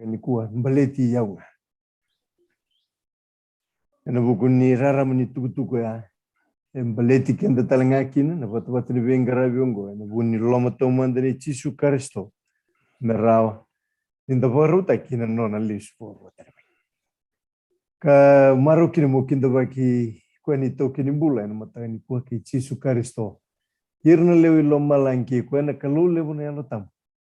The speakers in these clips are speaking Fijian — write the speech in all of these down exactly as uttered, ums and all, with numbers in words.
nikua baleti au ga. Ena vuku ni rarama ni tukutuku ya, e baleti keda tale ga kina na vatavata ni veiqaravi oqo, ena vuku ni loma taumada nei Jisu Karisito, me rawa ni da vakarautaki kina na nona lesu vakarua tale mai. Ka marau kina mo kidavaki koya na itaukei ni bula ena mataka nikua, kei Jisu Karisito, kei ira na lewe i lomalagi, kei koya na Kalou levu na Yalo Tabu,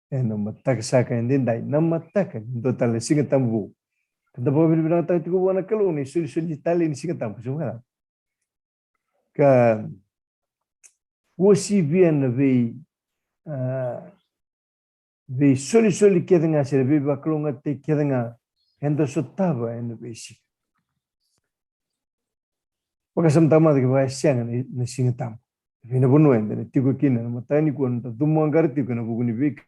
ena mataka saka edaidai, na mataka ni dua tale na Siga Tabu vou. Ka da vakavinavinakataka tiko vua na Kalou na isolisoli tale ni Siga Tabu, se vaka ka uasivia na vei, ah, veisolisoli kece ga se na veivakalougatataki kece ga eda sotava ena veisiga. Vakasamataka mada kevaka e sega na, na Siga Tabu, vei na vanua eda na tiko kina ena mataka nikua, na noda cumu qara tiko ena vuku ni veika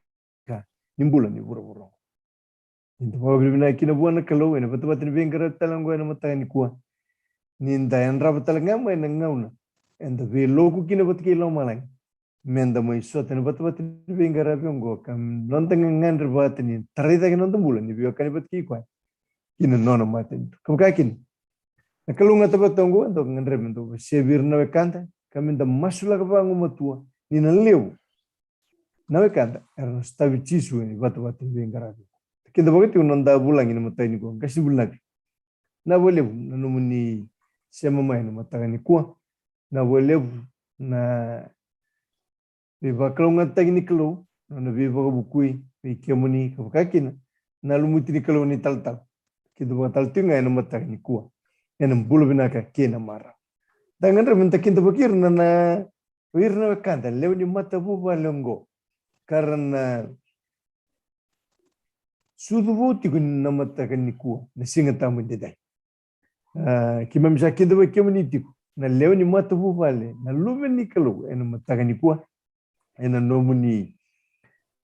ni bula ni vuravura oqo. Ni da vakavinavinaka kina vua na Kalou ena vatavata ni veiqaravi tale oqo ena mataka nikua, ni da yadrava tale ga mai na gauna eda veiloku kina vata kei lomalagi, me da mai sota ena vatavata ni veiqaravi oqo, ka noda gagadre vata ni tarai cake na noda bula ni veiwekani vata kei koya ki na nona matanitu. Ka vaka kina na kalougata vata oqo, eda gadreva me da vasevi ira na wekada, ka me da masulaka vagumatua ni na levu na wekada era na sotavi Jisu ena vatavata ni veiqaravi. Kidavaki tiko na noda vulagi ena mataka nikua, qasenivuli Navi. Vinaka vakalevu na nomuni sema mai ena mataka nikua. Vinaka vakalevu na veivakalougatataki ni Kalou, na nona veivakavukui vei kemuni, ka vaka kina na lumuti ni Kalou ni talatala. Kidavaki tale tiko ga ena mataka nikua ena bula vinaka kei na marau. Da gadreva me da kidavaki ira na, na, o ira na wekada lewe ni matavuvale oqo, ka ra na sucu vou tiko na mataka nikua, na Siga Tabu edaidai. Ah, keimami sa kidavaki kemuni tiko na lewe ni matavuvale, na luve ni Kalou ena mataka nikua, ena nomuni,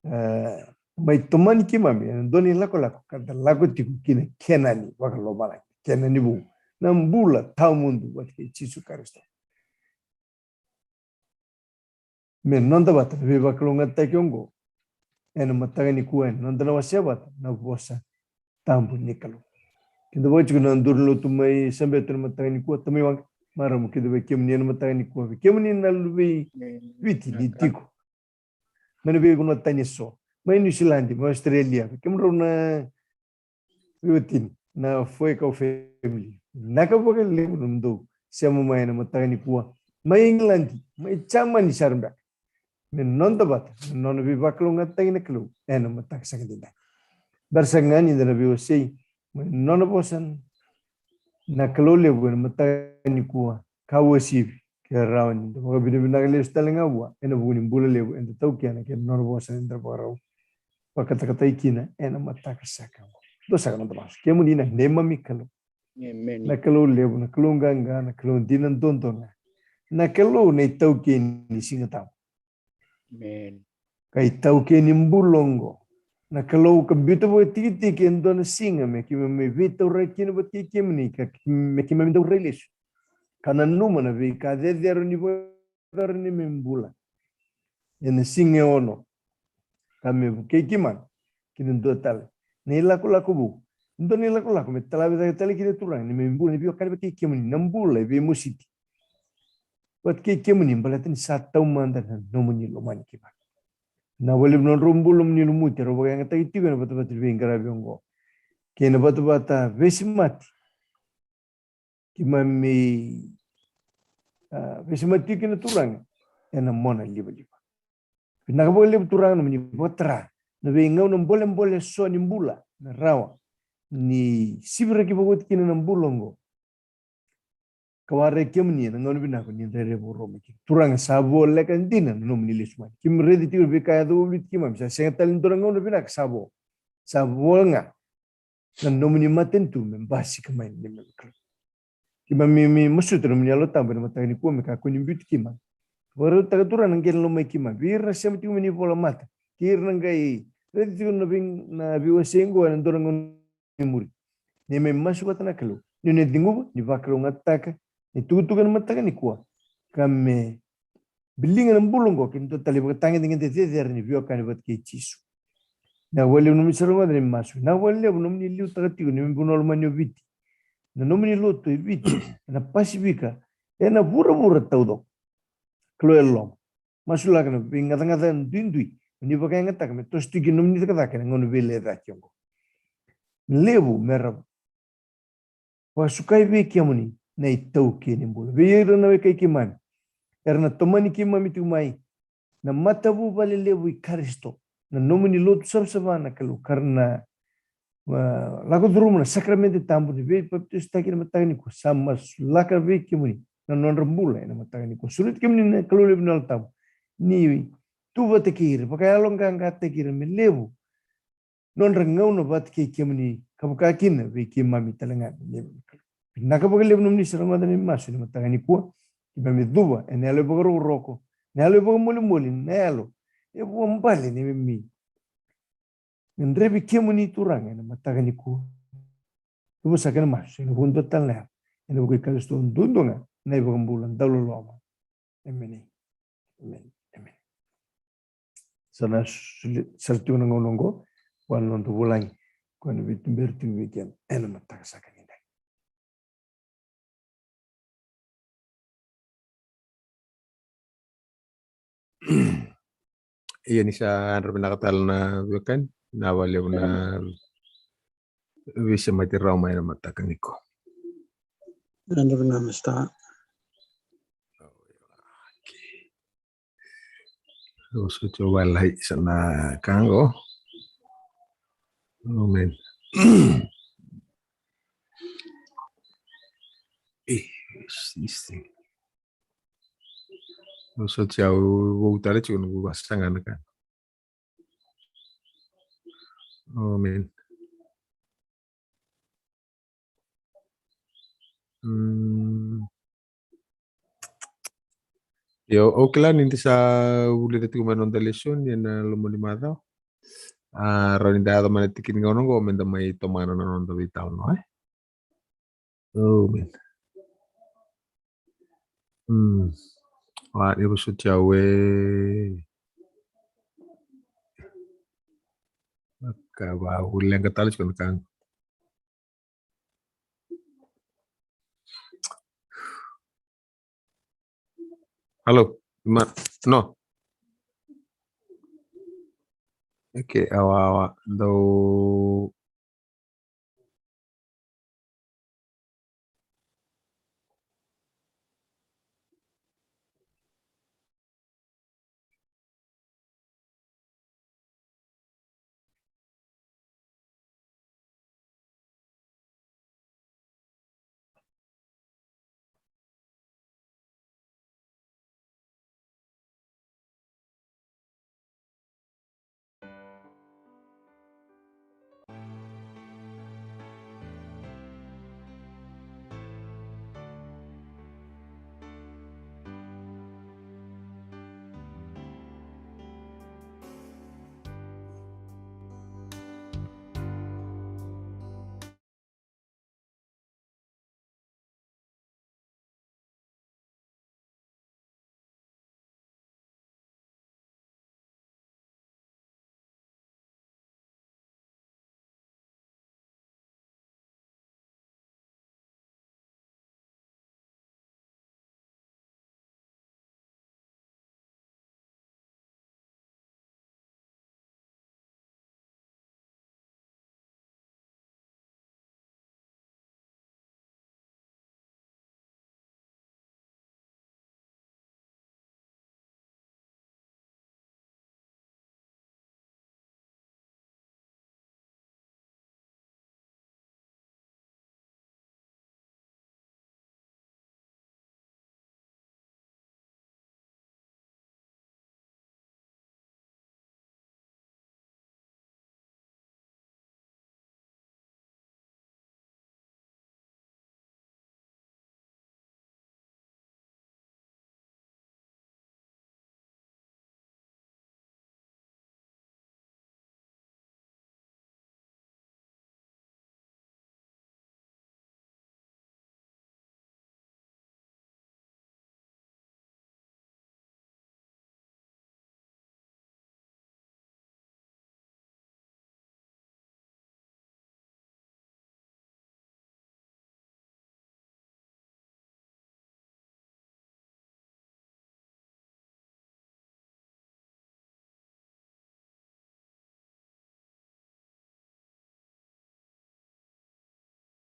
ah, mai tomani keimami ena dua na ilakolako ka da lako tiko ki na Kenani vakalomalagi, Kenani vou, na bula tawamudu vata kei Jisu Karisito. Me noda vata na veivakalougatataki oqo ena mataka nikua, ena noda na wasea vata na vosa tabu ni Kalou. Kidavaki tiko na duru ni lotu mai Sabeto ena mataka nikua, tamai waqa, marau mo kidavaki kemuni ena mataka nikua, vei kemuni na luve i Viti ni tiko mai na veivanua tani eso, mai Niusiladi, mai Australia, vei kemudrau na veiwatini na Foekau family. Vinaka vakalevu na nomudou sema mai ena mataka nikua, mai Igiladi, mai Jamani sara beka. Me noda vata na nona veivakalougatataki na Kalou ena mataka saka edaidai. Bera saka ga ni da na veiwasei mai na nona vosa na Kalou levu ena mataka nikua, ka uasivi, ke rawa ni da vakavinavinaka lesu tale ga vua ena vuku ni bula levu eda taukena kei na nona vosa eda vakarau vakatakatai kina ena mataka saka oqo. Dua saka na noda masu. Kemuni na neimami Kalou, na Kalou levu, na Kalou qaqa, na Kalou dina dodonu, na Kalou na itaukei ni Siga Tabu, ka itaukei ni bula oqo, na Kalou ka biuta vakatikitiki e dua na siga me keimami veitauraki kina vata kei kemuni, ka me keimami dau rai lesu ka nanuma na veika cecere ni vakayacora ni neimami bula ena siga e ono, ka me vukei keimami ki na dua tale na ilakolako vou, dua na ilakolako me talavi cake tale kina, Turaga, na neimami bula ni veiwekani vata kei kemuni, na bula e veimositi vata kei kemuni, baleta ni sa taumada na nomuni lomani keimami. Vinaka vakalevu na nodrau bula, nomuni lumuti, rau vakayagataki tiko ena vatavata ni veiqaravi oqo kei na vatavata veisemati keimami, ah, veisemati tiko kina, Turaga, ena mona livaliva. Vinaka vakalevu, Turaga, nomuni vakatara na veigauna bolebole eso ni bula me rawa ni siviraki vakaoti kina na bula oqo, ka waraki kemuni ena gauna vinaka ni rairai vakarau mai kina. Turaga, sa voleka dina na nomuni lesu mai. Keimami raica tiko na veika e yaco vakavulici keimami, sa sega tale ni dua na gauna vinaka, sa vo, sa vo ga na nomuni matanitu me basika mai na neimami Kalou. Keimami, mi masuta na nomuni Yalo Tabu ena mataka nikua me kakua ni biuti keimami, vakarautaka, Turaga, na qele lomai keimami vei ira na sema tiko mai na ivolamata kei ira na qai raica tiko na vei, na veiwasei oqo ena dua na gauna e muri. Neimami masu vata, na Kalou, ni o ni na ciguva ni vakalougatataka na itukutuku ena mataka nikua, ka me biliga na bula oqo ki na dua tale ivakatagedegede cecere ni veiwekani vata kei Jisu. Vinaka vakalevu nomuni sara mada na masu. Vinaka vakalevu nomuni liutaka tiko ni vunau lomani o Viti. Na nomuni lotu e Viti, ena Pasifika, ena vuravura taucoko. Kalou e loloma. Masulaka na veigacagaca duidui ni vakayagataka me toso tiko na nomuni cakacaka ena gauna veilecayaki oqo. Levu me ra vakasukai vei kemuni na itaukei ni bula. Vei ira na wekai keimami era na tomani keimami tiko mai na matavuvale levu i Karisito, na nomuni lotu savasava na Kalou, ka ra na, a, lako curuma na sakaramede tabu ni veipapitaisotaki ena mataka nikua. Sa masulaka vei kemuni na nodra bula ena mataka nikua. Sureti kemuni na Kalou levu na Yalo Tabu ni tu vata kei ira, vakayaloqaqataki ira me levu nodra gauna vata kei kemuni, ka vaka kina vei keimami tale ga. Vinaka vakalevu nomuni sara mada na masu ena mataka nikua. Keimami cuva ena yalo e vakarokoroko, na yalo e vakamolimoli, na yalo e vuabale ni memi gadrevi kemuni Turaga ena mataka nikua. Cuva saka na masu ena vuqa tale na yalo, ena vuku i Karisito duadua ga na iVakabula dauloloma. Emeni. Emeni. Emeni. Sa na soli, sara tiko na gauna oqo vua na noda vulagi, koya na veituberi tiko vei keda ena mataka saka ni dai. Ia ni sa yadra vinaka tale na veiwekani, vinaka vakalevu na veisemati rawa mai ena mataka nikua. Yadra vinaka, Masta. Au soti au valai sa na ka qo. Amen. Eh, this thing. Au soti au vou tale tiko na noqu vasaga na ka. Amen. Mm. Io, au kila ni da sa vulica tiko mai na noda lesoni ena loma ni macawa. A, rawa ni da yaco mai na tiki ni gauna oqo me da mai tomana na noda veitalanoa, e? Amen. Mm. Wa, ni vosoti au e. Ka va, au leqa tale tiko na ka. Alo, ma, no. Eke, awa, awa, dau.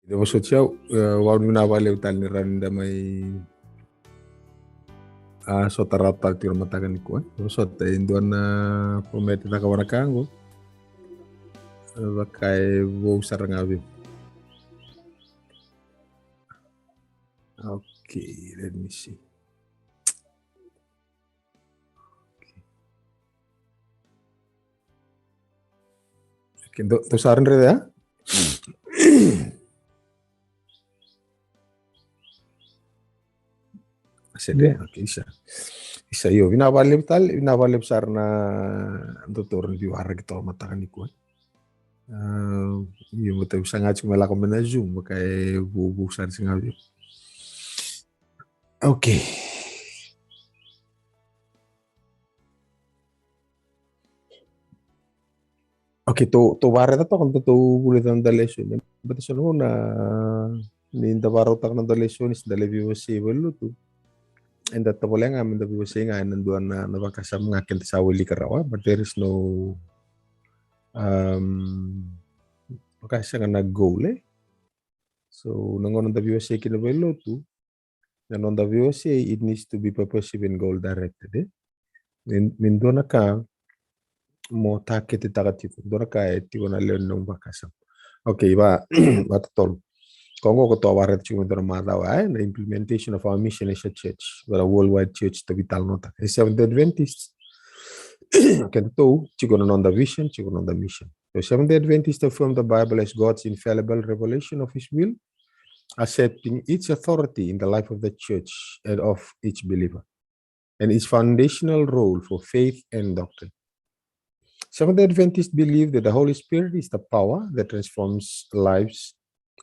Ida vosoti au, e, vau ni vinaka vakalevu tale ni rawa ni da mai, a, sota rawa tale tiko na mataka nikua. Ida vosota, e dua na komete caka vaka qo. E, vaka e vou sara ga vei. Okay, let me see. Okay. Okay, dou, dou sa raica, a? Sede, okay, isa. Isa, io, vinaka vakalevu tale, vinaka vakalevu sara na doutor ni veiwaraki toka mataka nikua. A, io, vata vei saga tiko me lako mai na Zoom, vaka e vou, vou sara tiko ga vei. Okay. Okay, tou, tou vakaraica toka, tou, tou vulica na noda lesoni. Baleta so na gauna ni da vakarautaka na noda lesoni, se da lai veiwasei valenilotu, eda tovolea ga me da veiwasei ga ena dua na, na vakasama ga keda sa wilika rawa, but there is no, um, vaka sega na goal, e? So, na gauna da veiwasei kina valenilotu, na noda veiwasei, it needs to be purposive and goal directed, e? Me, me dua na ka mo targettaka tiko, dua na ka e tiko na lewe ni nomu vakasama. Okay, va, vakatotolo. Ko qo ko tou vakaraica tiko me dua na macawa, e, na implementation of our mission as a church, vei ira worldwide church tou veitalanoataka. E Seventh Day Adventist, kedatou tiko na noda vision, tiko na noda mission. So Seventh Day Adventists affirm the Bible as God's infallible revelation of His will, accepting its authority in the life of the church and of each believer, and its foundational role for faith and doctrine. Seventh Day Adventists believe that the Holy Spirit is the power that transforms lives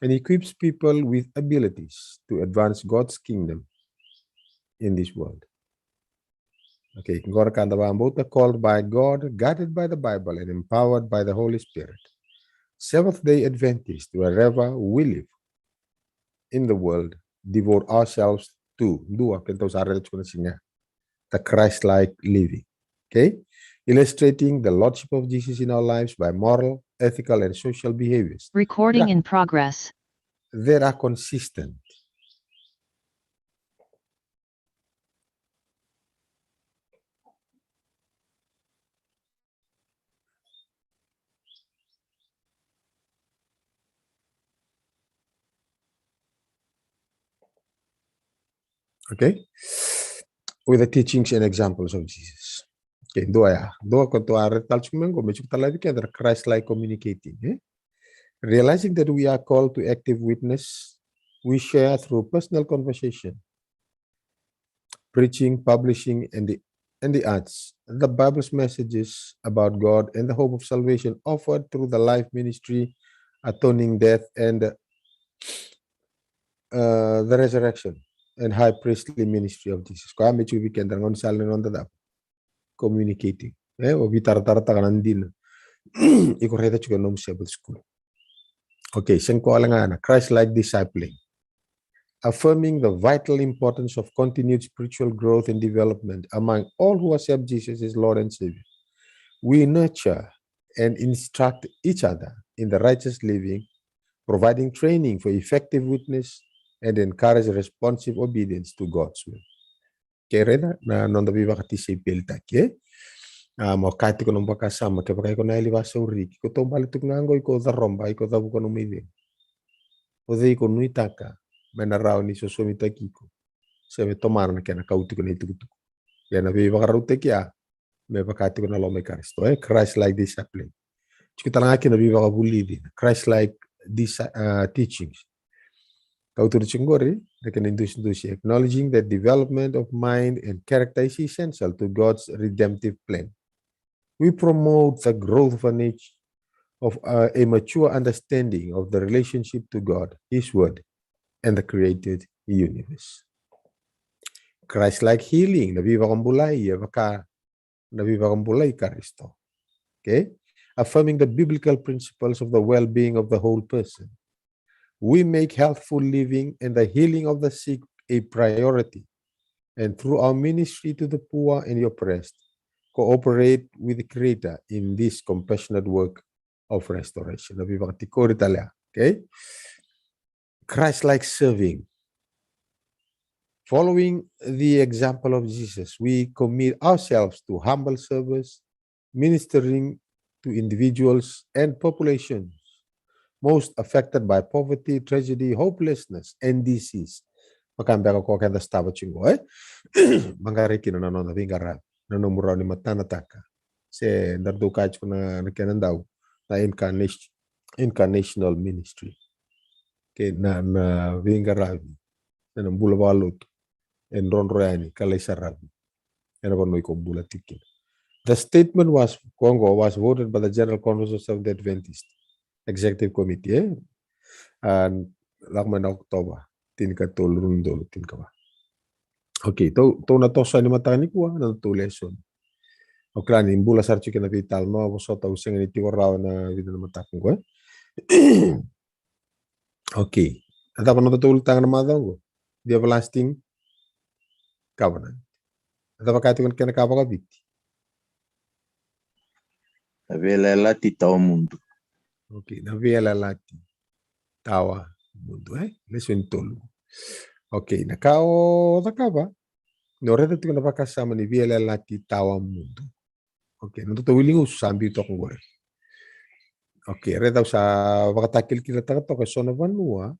and equips people with abilities to advance God's kingdom in this world. Okay, qo na ka da vakabauta, called by God, guided by the Bible, and empowered by the Holy Spirit. Seventh Day Adventists, wherever we live in the world, devote ourselves to, dua, kedatou sa raica tiko na siga, the Christ-like living. Okay? Illustrating the lordship of Jesus in our lives by moral, ethical, and social behaviors. Recording in progress. That are consistent. Okay? With the teachings and examples of Jesus. Okay, dua ya. Dua ko tou a raica tale tiko mai qo, me tiko tale vei keda na Christ-like communicating, e? Realizing that we are called to active witness, we share through personal conversation, preaching, publishing, and the, and the arts, the Bible's messages about God and the hope of salvation offered through the life, ministry, atoning death, and, uh, the resurrection and high priestly ministry of Jesus. Koya me tiko vei keda na gaunisala ni noda cava? Communicating. E, o veitaratara taka na dina iko raica tiko ena nomu Sabbath school. Okay, sega ni ko wale ga na Christ-like discipling. Affirming the vital importance of continued spiritual growth and development among all who accept Jesus as Lord and Savior, we nurture and instruct each other in the righteous living, providing training for effective witness, and encourage responsive obedience to God's will. Ke raica na noda veivakatisaipelitaki, e? A, mo kaya tiko na vakasama, kevaka iko na yali vakasauri, iko taubale tiko ga qo, iko caroba, iko cavuka nomu icegu. O cei iko nuitaka me na rawa ni sosomitaki iko, se me tomana na kena kau tiko na itukutuku? Ia na veivakarautaki ya me vaka tiko na loma i Karisito, e? Christ-like discipline. Tiko tale ga kina veivakavulici, Christ-like disi-, a, teachings. Kau turu tiko qori na kena idusidusi, acknowledging that development of mind and character is essential to God's redemptive plan. We promote the growth of a nature of, uh, a mature understanding of the relationship to God, His Word, and the created universe. Christ-like healing, na veivakabulai, e vaka na veivakabulai i Karisito. Okay? Affirming the biblical principles of the well-being of the whole person. We make healthful living and the healing of the sick a priority. And through our ministry to the poor and the oppressed, cooperate with the Creator in this compassionate work of restoration. Na veivakatikori tale ya. Okay? Christ-like serving. Following the example of Jesus, we commit ourselves to humble service, ministering to individuals and populations most affected by poverty, tragedy, hopelessness, and disease. Vaka beka ko keda sotava tiko qo, e? Maqarai kina na noda veiqaravi, na nomu rawa ni matanataka. Se daru dau kaya tiko na, na kena dau, na incarnation, incarnational ministry. Kei na, na veiqaravi, na, na bula vakalotu e drodro yani ka lai saravi ena vanua iko bula tiko kina. The statement was, ko qo, was voted by the General Conference of Seventh-day Adventist Executive Committee, e? A, lako mai na Okotova tinikatolu, rua na udolu tinikava. Okay, tou, tou na toso yani mataka nikua na nodatou lesoni. O kila ni bula sara tiko na veitalanoa, vosota, au sega ni tiko rawa ena vica na mataka qo, e? Okay. A cava na nodatou ulutaga na macawa qo? The everlasting covenant. A cava ka tiko na kena ka vakaviti? Na veiyalayalati tawa mudu. Okay, na veiyalayalati tawa mudu, e? Lesoni tolu. Okay, na ka o cakava, ni o raica tiko na vakasama ni veiyalayalati tawa mudu. Okay, na nodatou wiligusu sa biu toka qori. Okay, raica au sa vakatakilakilataka toka eso na vanua,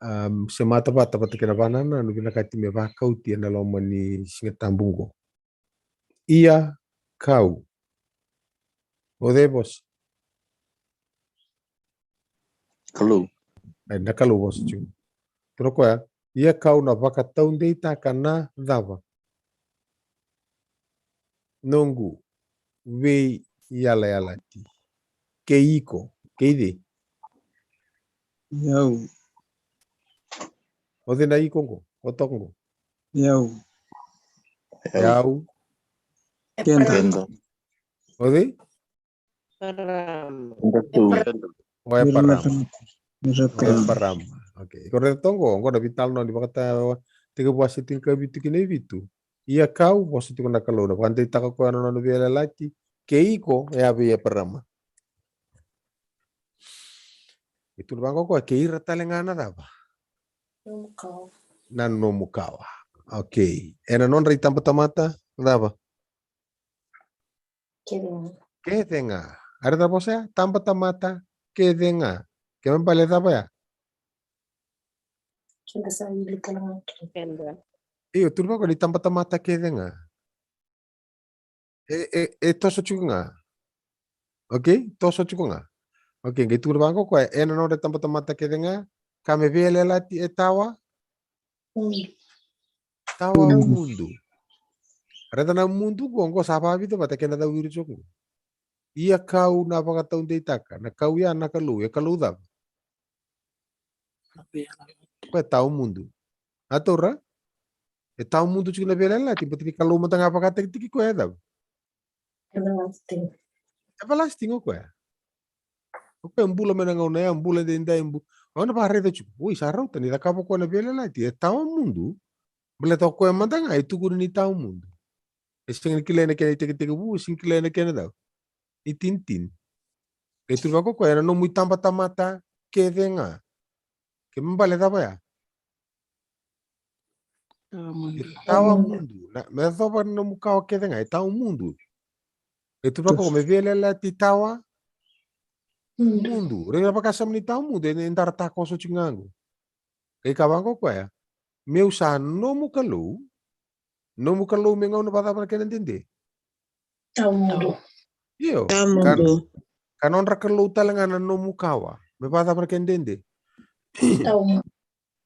um, se matavata vata kei na vanananu vinakati me vakauti ena loma ni Siga Tabu qo. Ia kau. O cei vosa? Kalou. E, na Kalou vosa tiko. Tukuna o koya, ia kau na vakataudeitaka na cava? Noqu veiyalayalati. Kei iko, kei cei? Iau. O cei na iko qo? O toka qo? Iau. Iau. Keda. Keda. O cei? Eparama. Keda tu. O Eparama. O Eparama. Eparama. Okay. Ko raica toka qo, qo na veitalanoa ni Vakatekivu wase tinikavitu kei na vitu. Ia kau, vosa tiko na Kalou, na vakadeitaka o koya na nona veiyalayalati, kei iko, e a vei Eparama. E tukuna vaqo o koya, kei ira tale ga na cava? Nomu kawa. Na nomu kawa. Okay. Ena nodra itabatamata cava? Kece ga. Kece ga. A raica na vosa ya? Tabatamata kece ga. Kena ibalebale cava ya? Keda sa wili tale ga. Keda. Io, tukuna vaqo ni tabatamata kece ga. E, e, e toso tiko ga. Okay? Toso tiko ga. Okay, qai tukuna vaqo o koya, ena nodra itabatamata kece ga, ka me veiyalayalati e tawa? Mm. Tawa mudu. Raica na mudu qo, qo sa vakavica vata kei na cawiri tiko qo. Ia kau na vakataudeitaka, na kau ya na Kalou, e Kalou cava? Koya e tawa mudu. A taura? E tawa mudu tiko na veiyalayalati, baleta ni Kalou mada ga vakatakitaki koya e cava? Everlasting. Everlasting o koya. O koya e bula mai na gauna ya, bula daidai, bu-, o na vakaraica tiko. Oi, sa rauta ni cakava o koya na veiyalayalati, e tawa mudu. Baleta o koya mada ga e tukuni ni tawa mudu. E sega ni kilai na kena itekitekivu, e sega ni kilai na kena cava? Itinitini. E tukuna vaqo o koya, ena nomu itabatamata kece ga. Kena ibalebale cava ya? E tawa mudu. Na, me yacova na nomu kawa kece ga, e tawa mudu. E tukuna vaqo, me veiyalayalati tawa mudu. Raica na vakasama ni tawa mudu, e, e dara takoso tiko ga qo. Qai kaya vaqo o koya, meu sa nomu Kalou, nomu Kalou me gauna vakacava na kena dede? Tawa mudu. Io. Tawa Ka, mudu. ka nodra Kalou tale ga na nomu kawa, me vakacava na kena dede? Tawa mudu.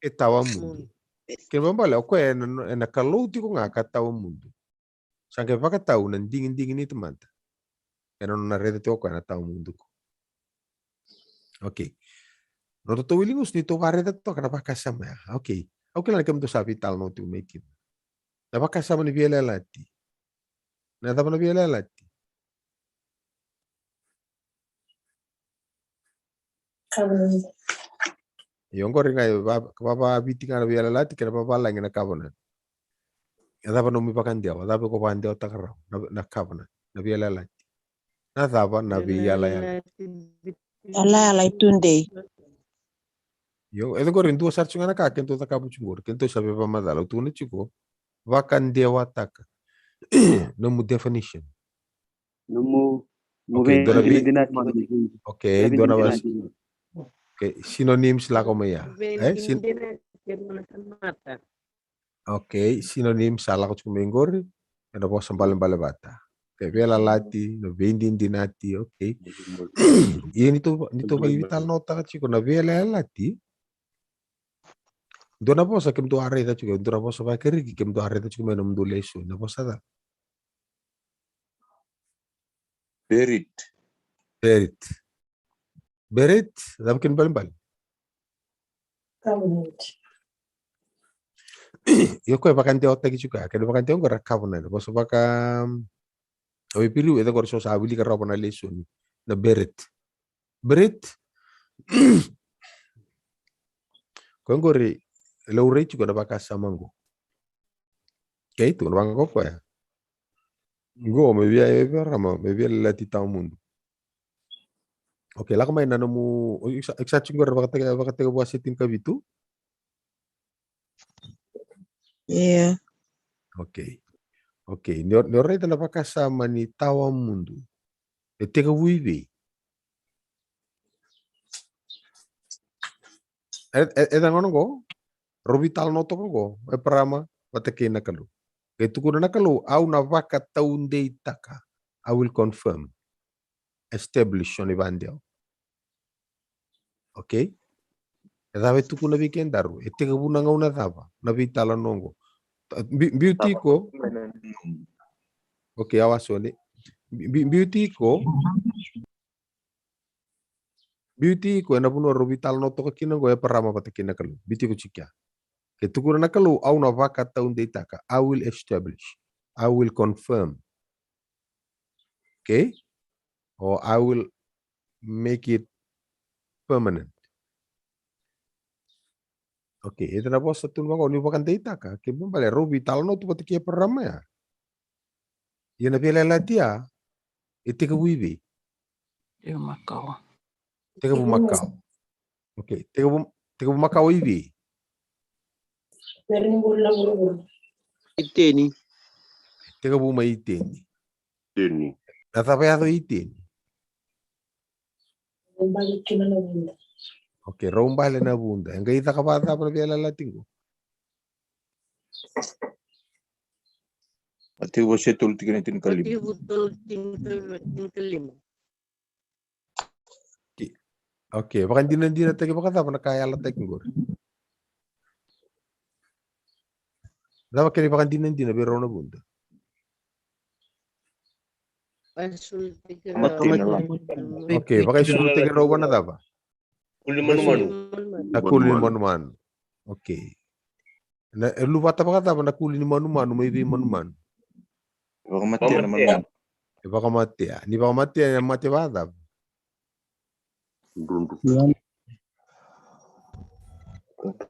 E tawa mudu. Kena ibalebale, o koya ena, ena Kalou tiko ga ka tawa mudu. Sa qai vakatau na digidigi ni tamata ena nona raica tiko o koya na tawa mudu qo. Okay. Nodatou wiligusu ni tou vakaraica toka na vakasama ya. Okay. Au kila ni kemudou sa veitalanoa tiko mai kina. Na vakasama ni veiyalayalati. Na cava na veiyalayalati? Covenant. Io, oqori ga e va-, vavaviti ga na veiyalayalati kei na vavalagi na covenant. E cava nomu vakadewa, cava ko vakadewataka rawa na, na covenant, na veiyalayalati? Na cava na veiyalayalati? Yalayala e tudei. Io, e qori dua sara tiko ga na ka keitou cakava tiko qori, keitou sa veivakamacala, au tukuna tiko, vakadewataka. Nomu definition. Nomu, nomu Okay, dua na vei- veidinadinati. Okay, dua na vasi. Okay, synonyms lako mai ya. Eh, syn- Veidinadinati, e rua na tamata. Okay, synonyms sa lako tiko mai qori, ena vosa balebale vata. Okay, veiyalayalati, na veidinadinati, okay. Ia ni tou, ni tou veitalanoataka tiko na veiyalayalati. Dua na vosa kemudou a raica tiko, dua na vosa vakeriki kemudou a raica tiko mai nomudou lesoni, na vosa ca. Berit. Berit. Berit, cava kena ibalebale? Io, koya vakadewataki tiko ya, kena vakadewa qori a covenant, vosa vaka, um, o Iperiu, e qori so sa wilika rawa na lesoni, na berit. Berit. Koya qori, e laurai tiko na vakasama qo. Okay, tukuna vaqo koya. Qo, me via, me via rama, me via lati tawa mudu. Okay, lako mai na nomu, o, iko sa, iko sa tiko qori vakateka, vakatekivu wase tinikavitu? Ia. Okay. Okay, ni o, ni o raica na vakasama ni tawa mudu. E tekivu i vei? E, e, e cagona qo, rau veitalanoa toka qo, Eparama vata kei na Kalou. Qai tukuna na Kalou, au na vakataudeitaka. I will confirm. Establish, o ni vadewa. Okay? E cava e tukuna vei kedaru? E tekivu na gauna cava na veitalanoa qo? Bi-, biuti iko. Okay, au a soli. Bi-, bi-, biuti iko. Biuti iko ena vanua rau veitalanoa toka kina qo, Eparama vata kei na Kalou. Biuti iko tiko ya. Ke tukuna na Kalou, au na vakataudeitaka. I will establish. I will confirm. Okay? Or I will make it permanent. Okay, e dua na vosa tu vaqo, ni vakadeitaka, kena ibalebale rau veitalanoa tu vata kei Eparama ya. Ia na veiyalayalati ya, e tekivu i vei? Tekivu makawa. Tekivu makawa. Okay, tekivu, tekivu makawa i vei? Iteni. Tekivu mai Iteni. Iteni. Na cava e yaco i Iteni? Okay, rau bale na vuda. E qai caka vakacava na veiyalayalati qo? Matiu wase tolu tikina tinikalima. Matiu tolu tinikalima. Okay, vakadinadinataki vakacava na ka e yalataki qori? Cava kena ivakadinadina vei rau na vuda? Okay, vakaisulutaki rau vua na cava? Kuli ni manumanu. Na kuli ni manumanu. Okay. Na, e luvata vakacava na kuli ni manumanu mai vei manumanu? Vakamatea na manumanu. E vakamatea. Ni vakamatea, e mate vakacava?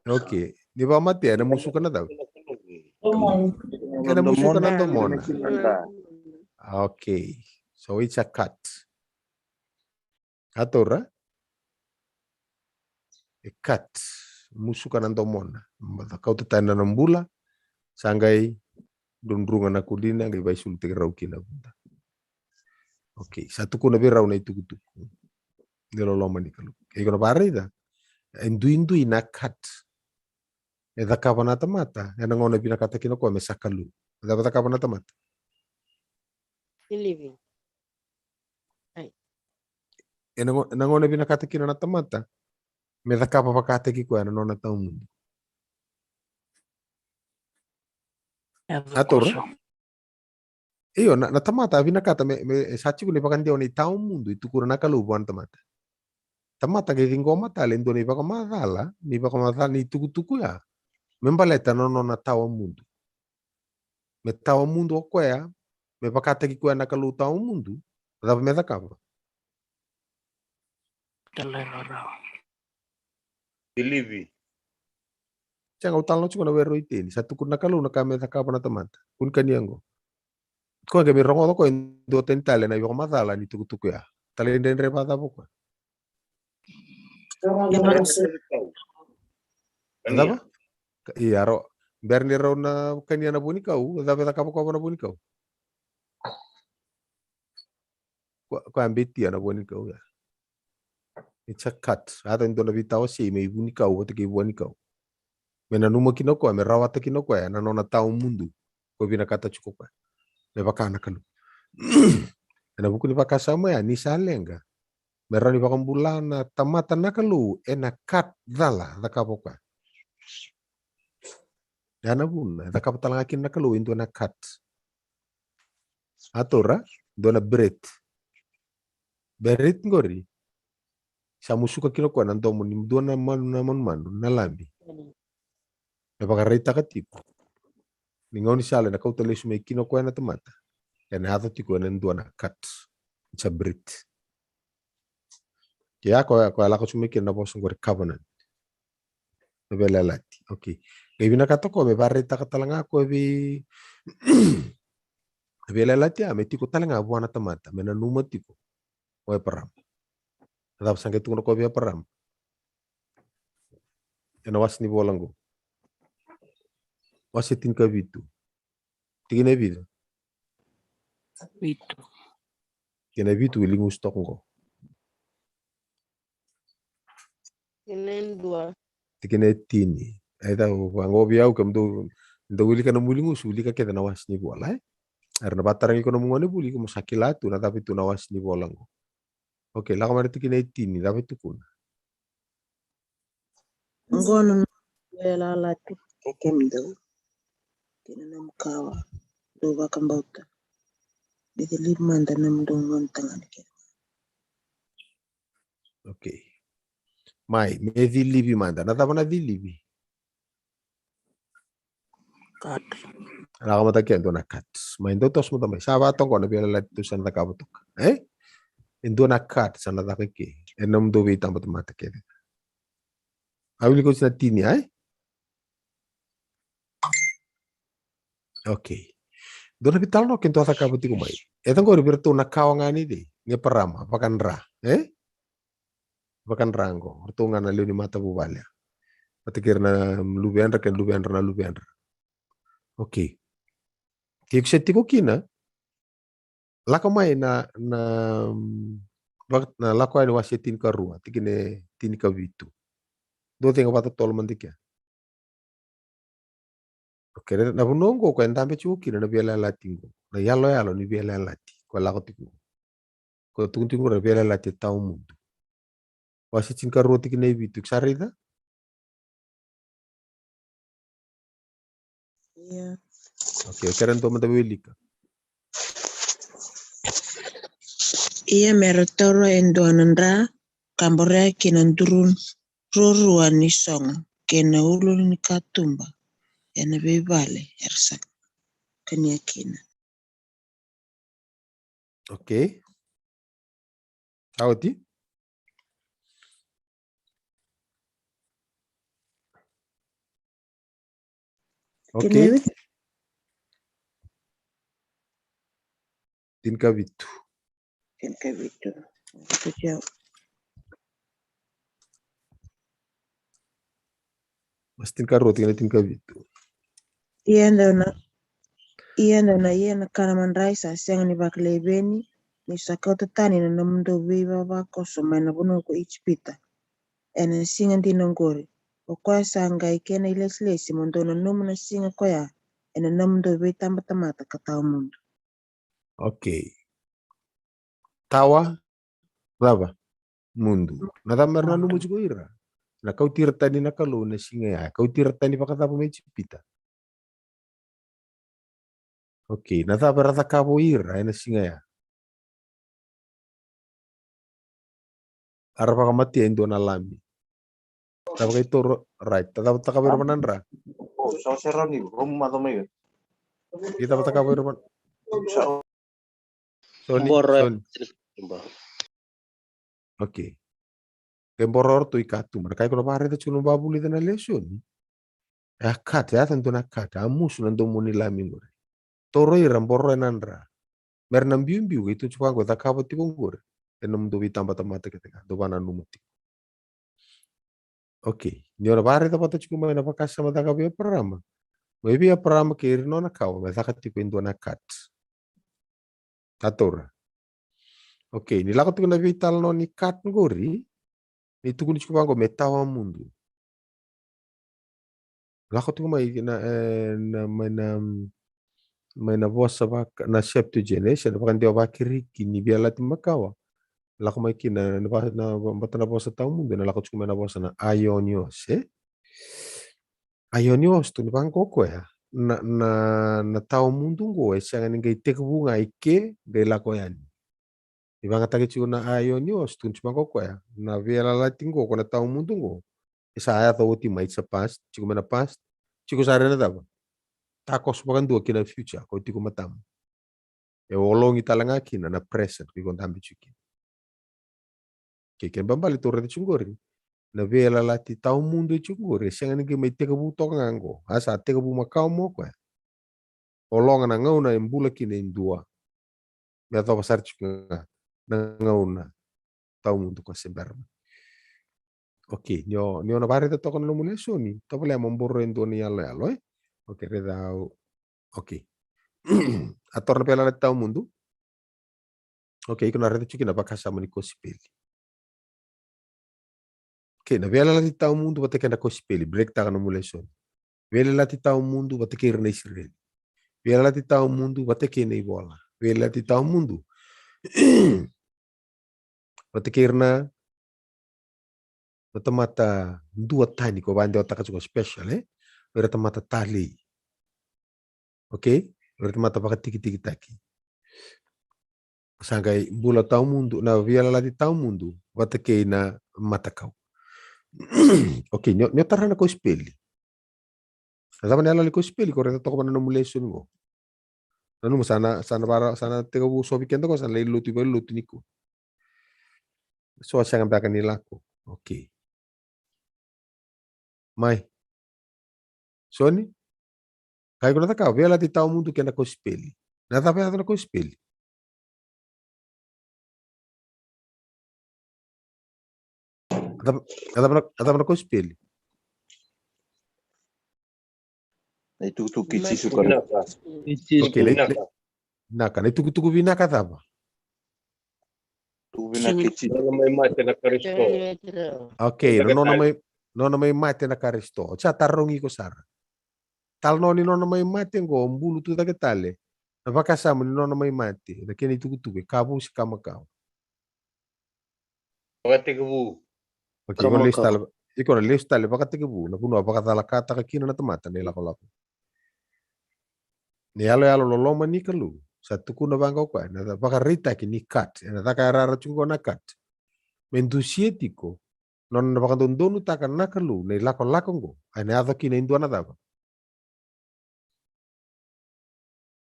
Okay. Ni vakamatea, ena musuka na cava? Ena musuka na domona. Okay. So it's a cut. A taura? E cut. Musuka na domona. Kauta tani na bula. Sa qai drudruga na kulina, qai vaisulutaki rau kina vuda. Okay, sa tukuna vei rau na itukutuku ni loloma ni Kalou. Ke iko na varaica, e duidui na cut e cakava na tamata ena gauna e vinakata kina o koya me sa Kalou. E cava e cakava na tamata? Believing. Ena gauna e vinakata kina na tamata me cakava vakataki koya na nona tawa mudu. A taura? Io, na, na tamata a vinakata me, me sa tiko ni vakadewa ni tawa mudu e tukuna na Kalou vua na tamata. Tamata qai ciqoma tale e dua na ivakamacala, ni vakamacala ni tukutuku ya me baleta na nona tawa mudu. Me tawa mudu o koya, me vakataki koya na Kalou tawa mudu. Cava me cakava? Talairawarawa. Believe. Sega, au talanoa tiko na were o Iteni. Sa tukuna na Kalou na ka me cakava na tamata. Kua ni kania qo. Koya qai mai rogoca o koya e dua tani tale na ivakamacala ni tukutuku ya. Talaidredre vakacava o koya? Ia, mara- Kania. Cava? Ka- Ia, rau, bera ni rau na kania na vuanikau, cava e cakava koya vua na vuanikau? Koya, koya a betia na vuanikau ya. It's a cut. A yaco e dua na veitawasei mai vunikau vata kei vuanikau. Me nanuma kina o koya, me rawata kina o koya na nona tawa mudu. Ko vinakata tiko o koya. Me vaka na Kalou. Ena vuku ni vakasama ya, ni sa leqa, me rawa ni vakabula na tamata na Kalou ena cut cala cakava o koya. Ya na vuna e cakava tale ga kina na Kalou e dua na cut. A taura dua na beret. Beret qori sa musuka kina o koya na domo ni dua na manu, na manumanu, na lami. Me vakaraitaka tiko ni gaunisala ena kauta lesu mai kina o koya na tamata, ena yaco tiko ena dua na cut. It's a beret. Ke ya koya, koya lako tu mai kina na vosa qori covenant. Na veiyalayalati. Okay. Qai vinakata o koya me vakaraitaka tale ga o koya vei, veiyalayalati ya me tiko tale ga vua na tamata, me nanuma tiko o Eparama. Na cava sa qai tukuna o koya vei Eparama? Ena wase ni vola qo. Wase tinikavitu. Tikina e vica? Vitu. Tikina e vitu, wiligusu toka qo. Tikina e dua. Tikina e tini. Ai, da, vaqo vei au, kemudou, dou wilika na nomu wiligusu, wilika kece na wase ni vola, e? Era na vatarogi iko na nomu gone vuli, iko mo sa kila tu na cava e tu na wase ni vola qo. Okay, lako mai na tikina e tini, cava e tukuna? Qo na noqu veiyalayalati kei kemudou kei na nomu kawa, dou vakabauta. Ni cilivi mada na nomudou gone tagane kei na. Okay. Mai, me cilivi mada. Na cava na cilivi? Cut. Lako mada ke dua na cut. Mai, dou toso mada mai. Sa vatoqa na veiyalayalati tou sa na cakava toka. E? E dua na cut sa na caka ke. E nomudou veitabatamata kece. A wilika oti na tini, ai? Okay. Dua na veitalanoa keitou a cakava tiko mai. E caqori vei iratou na kawa ga ni cei? Ni Eparama, vakadra. E? Vakadra qo. O ratou ga na lewe ni matavuvale. Vata kei ira na luvedra, kei na luvedra na luvedra. Okay. Ke iko se tiko kina, lako mai na, na, vaka-, na Lako Yani wase tinikarua, tikina e tinikavitu. Dou cega vakatotolo mada i kea. Okay, na vanua qo koya e dabe tiko kina na veiyalayalati qo. Na iyaloyalo ni veiyalayalati koya lako tiko qo. Koya tukuni tiko qo na veiyalayalati e tawa mudu. Wase tinikarua tikina e vitu, iko sa raica? Ia. Okay, kerea dua mada wilika. Ia me ra taura e dua na dra ka borea kina duru ruarua ni sogo kei na ulu ni katuba ena veivale era sa kania kina. Okay. Sa oti? Okay. Tinikavitu. Tinikavitu. Wase tinikarua, tikina e tinikavitu. Ia dou na, ia dou na ia na ka na madrai sa sega ni vakaleveni, ni sa kauta tani na nomudou veivavakoso mai na vanua ko Ijipita. Ena siga dina oqori, o koya sa qai kena ilesilesi mo dou nanuma na siga koya ena nomudou veitabatamata ka tawa mudu. Okay. Tawa, cava? Mudu. Na cava mera nanuma tiko ira? Na kauti ira tani na Kalou na siga ya. Kauti ira tani vakacava mai Ijipita? Okay, na cava era cakava o ira ena siga ya? Era vakamatea e dua na lami. Cava kai toro, right. Cava cakava ira vanadra? Sa o sera ni romu maca mai. Ke cava cakava ira van- Sa o Soni, boro. Soni. Okay. Ke boro o ratou i katuba. Na ka iko na vakaraica tiko na vakavulica na lesoni. E a cut, e a yaco e dua na cut, a musu na domo ni lami qori. Toro ira, boro ena dra. Mera na biubiu, keitou tiko vaqo, e cakava tiko qori. E nomudou veitabatamata kece ga, dou vananuma tiko. Okay, ni o na vakaraica vata tiko mai na vakasama caka vei Eparama. Mai vei Eparama kei ira nona kawa me caka tiko e dua na cut. Taura. Okay, ni lako tiko na veitalanoa ni cut qori, ni tukuni tiko vaqo me tawa mudu. Lako tiko mai na, e, na, mai na, mai na vosa vaka, na Septuagint, e, se na vakadewa vaKiriki ni Veiyalayalati Makawa. Lako mai kina na, na, na, vata na vosa tawa mudu, na lako tiko mai na vosa na aionios, e? Aionios, tukuni vaqo o koya, na, na, na tawa mudu qo e sega ni qai tekivu ga i ke qai lako yani. Ni vagataki tiko na aionios, tukuni tiko vaqo o koya, na veiyalayalati qo, ko na tawa mudu qo, e sa yaco oti mai, it's a past, tiko mai na past, tiko sara ena cava? Takoso vakadua ki na future, ko tiko matamu. E ologi tale ga kina na present, ko iko dabe tiko kina. Kei kena ibalebale tou raica tiko qori, na veiyalayalati tawa mudu e tiko qori, e sega ni qai mai tekivu toka ga qo, a sa tekivu makawa mai o koya. Ologa na gauna e bula kina e dua. Me yacova sara tiko ga na gauna tawa mudu ko se bera mai. Okay, ni o, ni o na vakaraica toka na nomu lesoni, tovolea mo boroi e dua na iyaloyalo, e? Okay, raica au. Okay. A taura na veiyalayalati tawa mudu. Okay, iko na raica tiko kina na vakasama ni kosipeli. Okay, na veiyalayalati tawa mudu vata kei na kosipeli, break taka nomu lesoni. Veiyalayalati tawa mudu vata kei ira na Isireli. Veiyalayalati tawa mudu vata kei na ivola. Veiyalayalati tawa mudu vata kei ira na, na tamata duatani ko vakadewataka tiko special, e? O ira tamata talei. Okay? O ira tamata vakatikitikitaki. Sa qai bula tawa mudu, na veiyalayalati tawa mudu vata kei na matakau. Okay, ni o, ni o tara na kosipeli. Na cava na iyaloyalo ni kosipeli ko raica toka va na nomu lesoni qo? Nanuma sa na, sa na vara, sa na tekivu sovi keda qo, sa na lai lotu, i vailotu nikua. So a sega beka ni lako. Okay. Mai. Soni? Kai ko na caka, veiyalayalati tawa mudu kei na kosipeli. Na cava e yaco na kosipeli? A cava, a cava na, a cava na kosipeli? Na itukutuku kei Jisu Karisito. Kei Jisu. Okay, na, na, vinaka, na itukutuku vinaka cava? Tuku vinaka kei Jisu. Nona mai mate na Karisito. Okay, na nona mai, nona mai mate na Karisito. Sa tarogi iko sara. Talanoa ni nona mai mate qo, bulu tu cake tale. Na vakasama ni nona mai mate, na kena itukutuku, e ka vou se ka makawa? Vakatekivu. Okay, iko na lesu tale, iko na lesu tale vakatekivu, na vanua vakacalakataka kina na tamata na ilakolako. Na iyaloyalo loloma ni Kalou sa tukuna vaqo o koya, na vakaraitaki ni cut, ena caka yarayara tiko qo na cut. Me dusia tiko nona na vakadodonutaka na Kalou na ilakolako qo, ena yaco kina e dua na cava?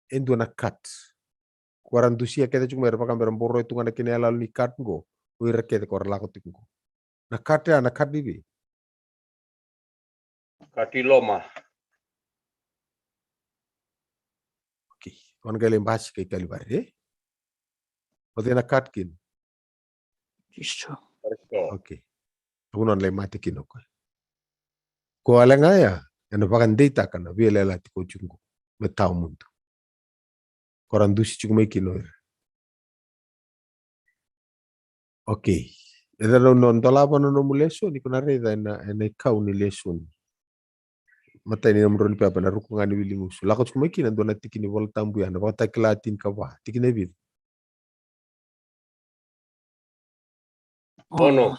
E dua na cut. Ko ra dusia kece tiko mai, ra vaka me ra boroi tu ga na kena iyaloyalo ni cut qo, o ira kece ko ra lako tiko qo. Na cut ya, na cut i vei? Cut i loma. Okay. Ko na qai lai basika i Kalivari, e? O cei na cut kina? Jisu. Karisito. Okay. Na vanua na lai mate kina o koya. Ko wale ga ya, ena vakadeitaka na veiyalayalati ko tiko qo me tawa mudu. Ko ra dusi tiko mai kina o ira. Okay. Eda na, na dolava na nomu lesoni, ko na raica ena, ena ikau ni lesoni. Matai ni nomudrau ni pepa, na ruku ga ni wili gusu. Lako tiko mai kina dua na tiki ni Vola Tabu ya, na Vakatakila tinikava, tikina e vica? Ono.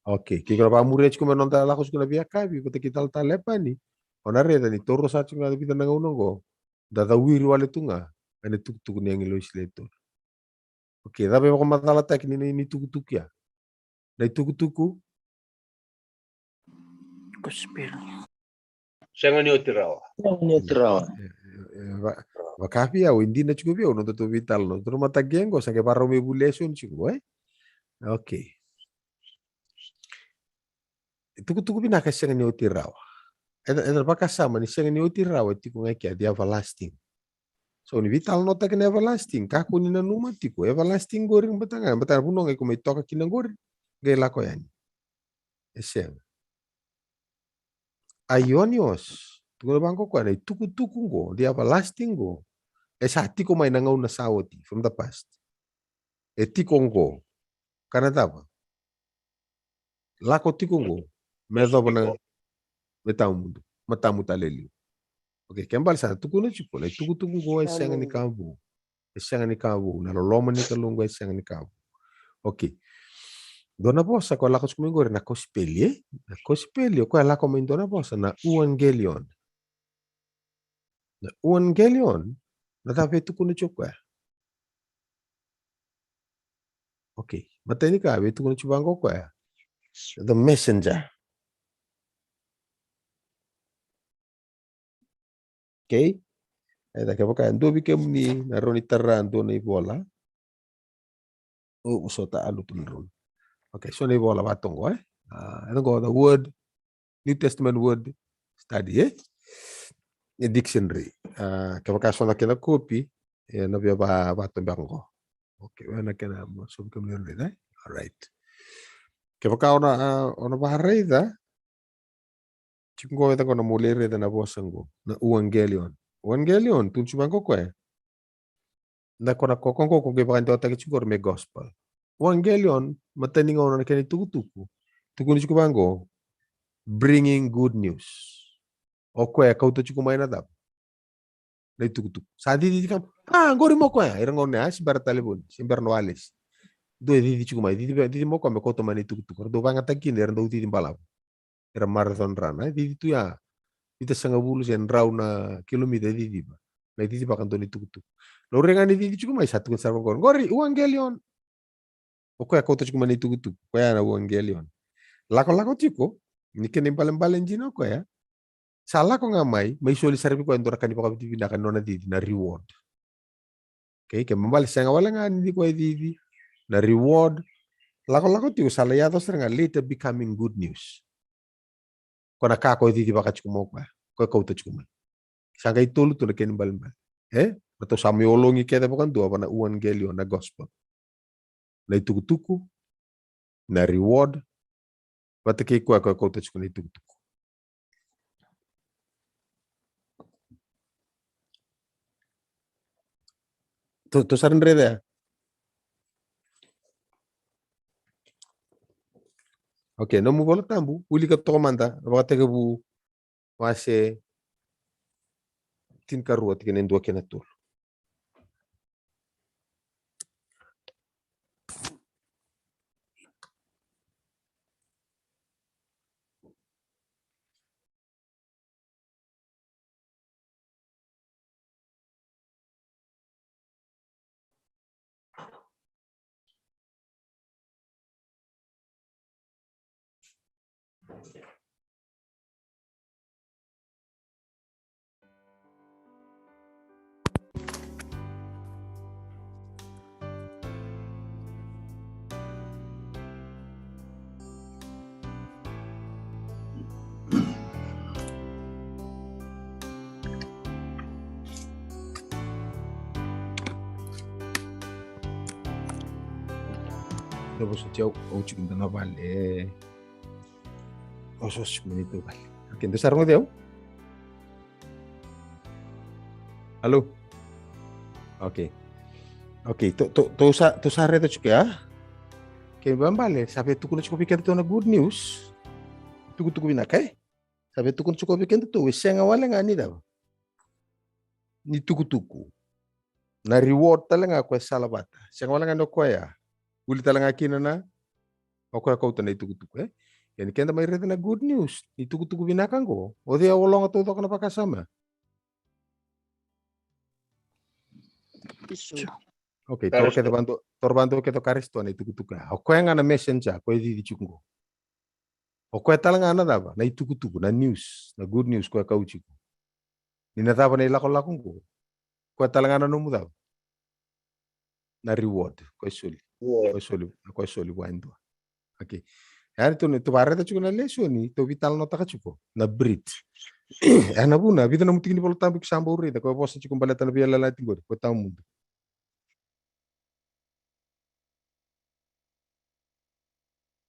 Okay, ke ko na vakamuria tiko mai na noda lako tiko na veiyakavi vata kei talatala Lepani, o na raica ni taura sara tiko ga e vica na gauna qo, da cawiri wale tu ga ena itukutuku ni agilosi lewe tolu. Okay, cava e vakamacalataki ni, ni, ni tukutuku ya? Na itukutuku? Kosipeli. Sega ni oti rawa. Sega ni oti rawa. E, e, e, va-, vaka vei au, e dina tiko vei au na nodatou veitalanoa, nodatou mataqu qo, sa qai vakarau mai vuli lesoni tiko, e? Okay. Itukutuku vinaka e sega ni oti rawa. Eda, eda vakasama ni sega ni oti rawa, e tiko ga i kea, the everlasting. So ni veitalanoataki na everlasting, kakua ni nanuma tiko, everlasting qori, bata ga, bata na vanua ga iko mai toka kina qori, qai lako yani. E sega. aionios. Tukuna vaqo o koya na itukutuku qo, the everlasting qo, e sa tiko mai na gauna sa oti, from the past. E tiko qo. Ka na cava? Lako tiko qo me yacova na, me tawa mudu, matamu tale e liu. Okay, kena ibalebale sa tukuna tiko na itukutuku qo e sega ni ka vou. E sega ni ka vou. Na loloma ni Kalou qo e sega ni ka vou. Okay. Dua na vosa ko lako tiko mai qori na kosipeli, e? Na kosipeli, o koya lako mai dua na vosa na euangelion. Na euangelion, na cava e tukuna tiko o koya? Okay. Matai ni ka, e tukuna tiko vaqo o koya, the messenger. Okay? Eda, kevaka e dua vei kemuni na rawa ni tara dua na ivola, au, au sota alu tu na rua. Okay, so na ivola vatoqo, e? Ah, e qo, the word, New Testament Word Study, e? E dictionary. Ah, kevaka so na kena kopi, e na via va, vatobe qo. Okay, e na kena, so vei kemuni, e? All right. Kevaka o na, ah, o na vakaraica, tiko qo, e caka na, mo lai raica na vosa qo, na euangelion. Euangelion, tukuna tiko vaqo o koya, na ko na koka qo ko qai vakadewataki tiko qori me gospel. Euangelion, matai ni gauna na kena itukutuku, tukuna tiko vaqo, bringing good news. O koya e kauta tiko mai na cava? Na itukutuku. Sa cici tiko, ah, qori mo koya. Ira gauna ya se bera talevoni, se bera na walesi. Dua e cici tiko mai, cici, cici mo koya me kauta mai na itukutuku. Era dau vakayagataki kina, era dau cici balavu. Era marathon runner, e? Cici tu ya vitusagavulu se drau na kilomita e ciciva. Na icicivaka dua na itukutuku. Laurai ga ni cici tiko mai, sa tukuna sara vaqori, qori euangelion. O koya kauta tiko mai na itukutuku, koya na euangelion. Lakolako tiko, ni kena ibalebale dina o koya, sa lako ga mai, mai soli sara vei koya e dua na ka ni vakavinavinaka ni nona cici, na reward. Okay, kena ibalebale sega wale ga ni koya e cici, na reward. Lakolako tiko, sa lai yaco sara ga, later becoming good news. Ko na ka ko e cicivaka tiko mai o koya, ko e kauta tiko mai. Sa qai tolu tu na kena ibalebale. E? Ratou sa mai ologi kece vakadua va na euangelion, na gospel. Na itukutuku, na reward, vata kei koya ko e kauta tiko na itukutuku. Tou, tou sa raica ya? Okay, nomu iVola Tabu, wilika toka mada na Vakatekivu wase tinikarua, tikina e dua kei na tolu. Dou vosoti au, au tiko dua na vale. Au sa tiko mai na neitou vale. Okay, dou sa rogoci au? Alo? Okay. Okay, tou, tou, tou sa, tou sa raica tiko ya? Kena ibalebale, sa via tukuna tiko vei kedatou na good news. Tukutuku vinaka, e? Sa via tukuna tiko vei kedatou, e sega wale ga ni cava? Ni tukutuku. Na reward tale ga ko e salavata. Sega wale ga ni o koya. Vuli tale ga kina na, o koya kauta na itukutuku, e? Ia ni keda mai raica na good news, ni tukutuku vinaka qo, o cei e ologa taucoko na vakasama? Okay, toro kece vakadua, toro vakadua kece o Karisito na itukutuku ya. O koya ga na messenger, ko e cici tiko qo. O koya tale ga na cava? Na itukutuku, na news, na good news ko e kau tiko. Ni na cava na ilakolako qo, o koya tale ga na nomu cava? Na reward, ko e soli. Ko e soli, ko e soli vua e dua. Okay. Ia ni tou, tou vakaraica tiko na lesoni, tou veitalanoataka tiko na brit. Ia na vuna, vica na nomu tiki ni Vola Tabu ko sa bau raica, ko e vosa tiko baleta na veiyalayalati qori, ko e tawa mudu.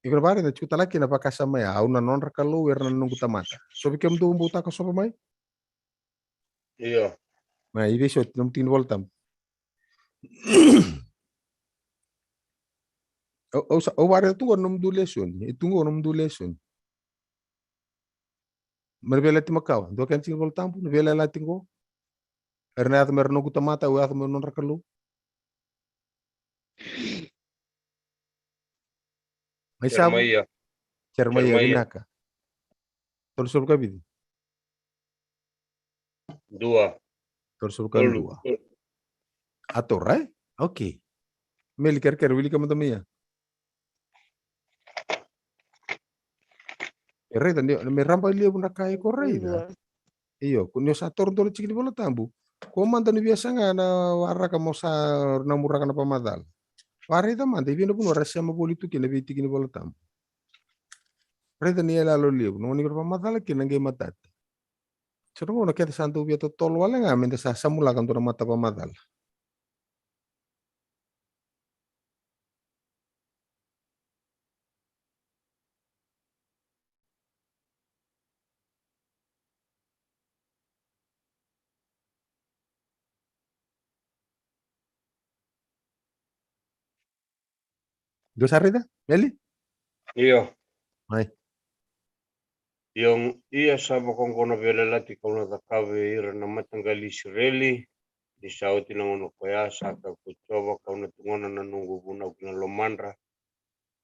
Iko na vakaraica na tiko tale ga kina na vakasama ya, au na nodra Kalou, era na noqu tamata. So vei kemudou bau taka sova mai? Io. Na i vei soti nomu tiki ni Vola Tabu? Au, au sa, au vakaraica tu qo na nomudou lesoni. E tu qo na nomudou lesoni. Mai na Veiyalayalati Makawa, dua kena tiki ni Vola Tabu, na Veiyalayalati qo. Era na yaco me ra noqu tamata, au yaco meu nodra Kalou. Mai Savu. Jeremaia. Jeremaia, Jeremaia. Vinaka. Tolusagavulu ka vica? Dua. Tolusagavulu ka dua. Tolu. A tora, e? Okay. Meli, kerekere, wilika mada mai ya. E raica ni me raba levu na ka iko raica. Io, ko ni o sa toro dua na tiki ni Vola Tabu, ko mada ni via saga na waraka mo sa namuraka na vakamacala. Vakaraica mada i vei na vanua ra sema voli tu kina na veitiki ni Vola Tabu. Raica ni yaloyalo levu, na gauna ni vakamacala kina na qai matata. Sa na gauna keda sa dau via totolo wale ga meda sa samulaka dua na mata vakamacala. Dua sa raica, Meli? Io. Mai. Io, ia sa vaka oqo na veiyalayalati kau na cakava vei ira na mataqali Isireli, ni sa oti na gauna koya, sa kaya ko Jiova, kau na tugona na noqu vunau ki na lomadra,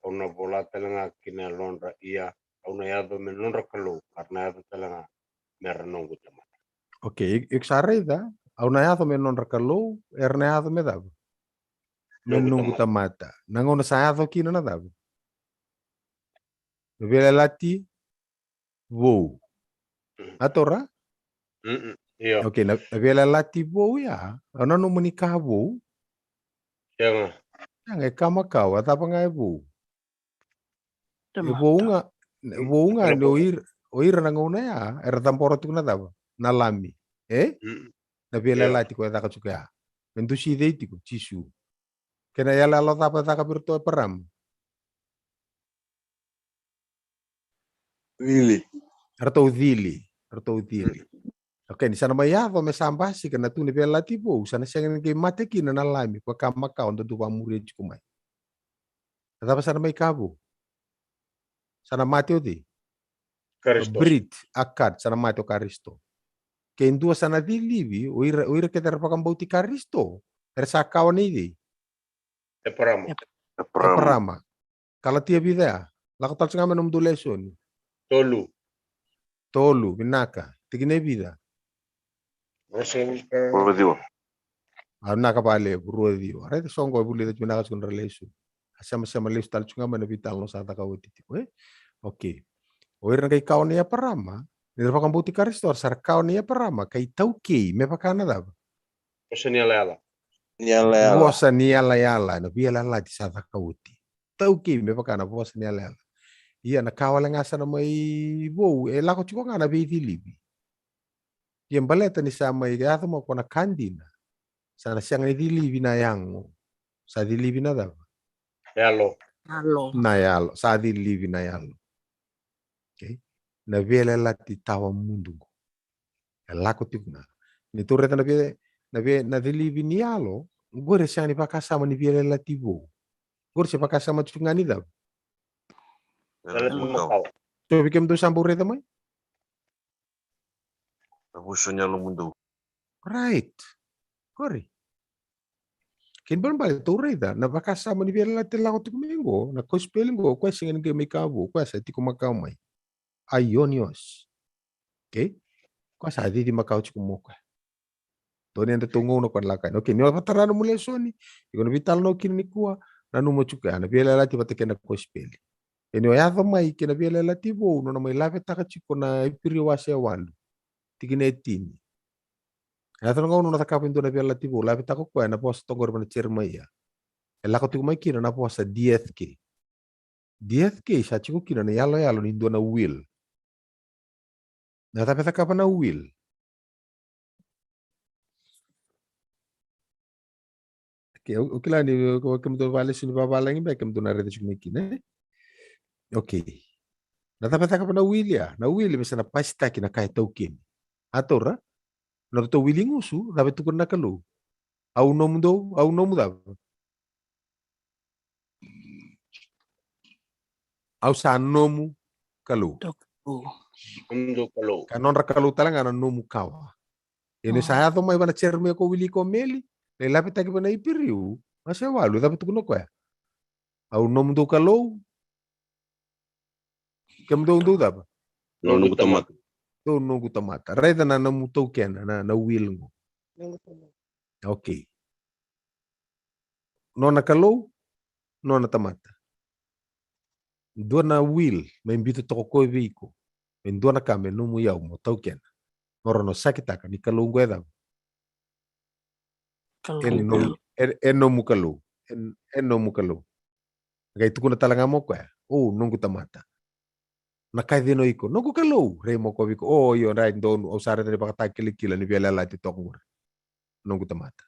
kau na vola tale ga ki na yalodra, ia kau na yaco me nodra Kalou, ka ra na yaco tale ga me ra noqu tamata. Okay, iko sa raica, au na yaco me nodra Kalou, era na yaco me cava? Me noqu tamata. Na gauna sa yaco kina na cava? Na veiyalayalati vou. A tora? Mm-mm. Io. Okay, na, na veiyalayalati vou ya, au nanuma ni ka vou. Sega. Sega, e ka makawa, a cava ga e vou? E vou ga, e vou ga ni o ira, o ira na gauna ya era cabora tiko na cava? Na lami. E? Mm. Na veiyalayalati ko e caka tiko ya. Me dusi cei tiko? Jisu. Kei na yalayala cava e caka vei iratou o Eparama? Cili. Eratou cili. Eratou cili. Mm. Okay, ni sa na mai yaco me sa basika na tu ni veiyalayalati vou, sa na sega ni qai mate kina na lami, ko e ka makawa dodonu vakamuria tiko mai. A cava sa na mai ka vou? Sa na mate o cei? Karisito. Brit Akat, sa na mate o Karisito. Ke dua sa na cilivi, o ira, o ira kece era vakabauti Karisito, era sa kawa nei cei? Eparama. Eparama. Eparama. Kalatia vica ya? Lako tale tiko ga mai nomudou lesoni. Tolu. Tolu, vinaka. Tikina e vica? Rua ciwa. A, vinaka vakalevu, rua ciwa. Raica so qo e vulica tiko vinaka tiko na lesoni. A semasema lesu tale tiko ga mai na veitalanoa sa caka oti tiko, e? Okay. O ira na qai kawa nei Eparama, ni ra vakabauti Karisito, sa ra kawa nei Eparama, ka itaukei me vaka na cava? Vosa ni yalayala. Ni yalayala. Vosa ni yalayala, na veiyalayalati sa caka oti. Taukei me vaka na vosa ni yalayala. Ia na ka wale ga sa na mai vou, e lako tiko ga na veicilivi. Ia baleta ni sa mai yaco mai ko na ka dina, sa na sega ni cilivi na yago. Sa cilivi na cava? Yalo. Yalo. Na yalo. Sa cilivi na yalo. Okay. Na veiyalayalati tawa mudu qo. E lako tiko ga. Ni tou raica na vei, na vei, na cilivi ni yalo, qori e sega ni vakasama ni veiyalayalati vou. Qori se vakasama tiko ga ni cava? Yalayalati makawa. So vei kemudou sa bau raica mai? Na vosa ni yalo mudou. Right. Qori. Kena ibalebale tou raica na vakasama ni veiyalayalati lako tiko mai qo, na kosipeli qo, koya sega ni qai mai ka vou, koya sa tiko makawa mai. Aionios. Okay? Koya sa cici makawa tiko mai o koya. Dua ni yadratou gauna koya na lako yani. Okay, ni o vakatara nomu lesoni, iko na veitalanoa kina nikua, nanuma tiko ya, na veiyalayalati vata kei na kosipeli. Ia ni o yaco mai kei na veiyalayalati vou, nona mai lavetaka tiko na Iperiu wase e walu, tikina e tini. Yaco na gauna nona cakava e dua na veiyalayalati vou, lavetaka o koya na vosa toqori vei na Jeremaia. E lako tiko mai kina na vosa D F K. D F K sa tiko kina na yaloyalo ni dua na will. Na cava e cakava na will? Okay, au, au kila ni, o, o kemudou vakalesoni vavalagi beka kemudou na raica tiko mai kina, e? Okay. Na cava e cakava na will ya? Na will me sa na pasitaki na ka e taukeni. A taura? Na ratou will gusu, cava e tukuna na Kalou? Au nomudou, au nomu cava? Au sa nomu Kalou. Nomudou Kalou. Ka nodra Kalou tale ga na nomu kawa. Ia ni sa yaco mai vana Jeremaia ko wili ko Meli, na ilavetaki vana Iperiu, wase walu, cava e tukuna koya? Au nomudou Kalou. Kemudou dou cava? Noqu tamata. Dou noqu tamata. Raica na nomu taukena, na, na will qo. Okay. Nona Kalou, nona tamata. Dua na will me biuta toka koya vei iko. Me dua na ka me nomu iyau mo taukena. Mo rawa ni sakitaka ni Kalou qo e cava? E nomu, e, e nomu Kalou. E, e nomu Kalou. Qai tukuna tale ga mo koya, o noqu tamata. Na ka e cina o iko? Noqu Kalou. Rai mo koya vei iko, o io, rai, donu, au sa raica ni vakatakilakila ni veiyalayalati toka qori. Noqu tamata.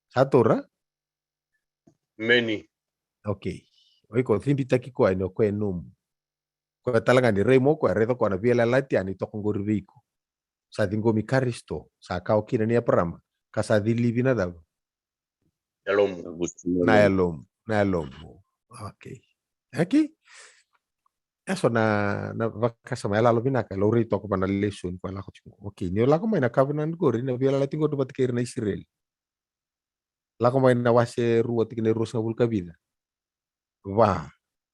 Sa taura? Meni. Okay. O iko cibitaki koya ni o koya e nomu. Koya tale ga ni rai mo koya, raica koya na veiyalayalati yani toka qori vei iko. Sa ciqomi Karisito, sa kawa kina nei Eparama, ka sa cilivi na cava? Yalomu. Na yalomu, na yalomu. Okay. Okay. E so na, na vakasama yalovinaka e laurai toka vana lesoni koya lako tiko. Okay, ni o lako mai na covenant qori, na veiyalayalati qori vata kei ira na Isireli. Lako mai na wase rua tikina e ruasagavulu ka vica. Va,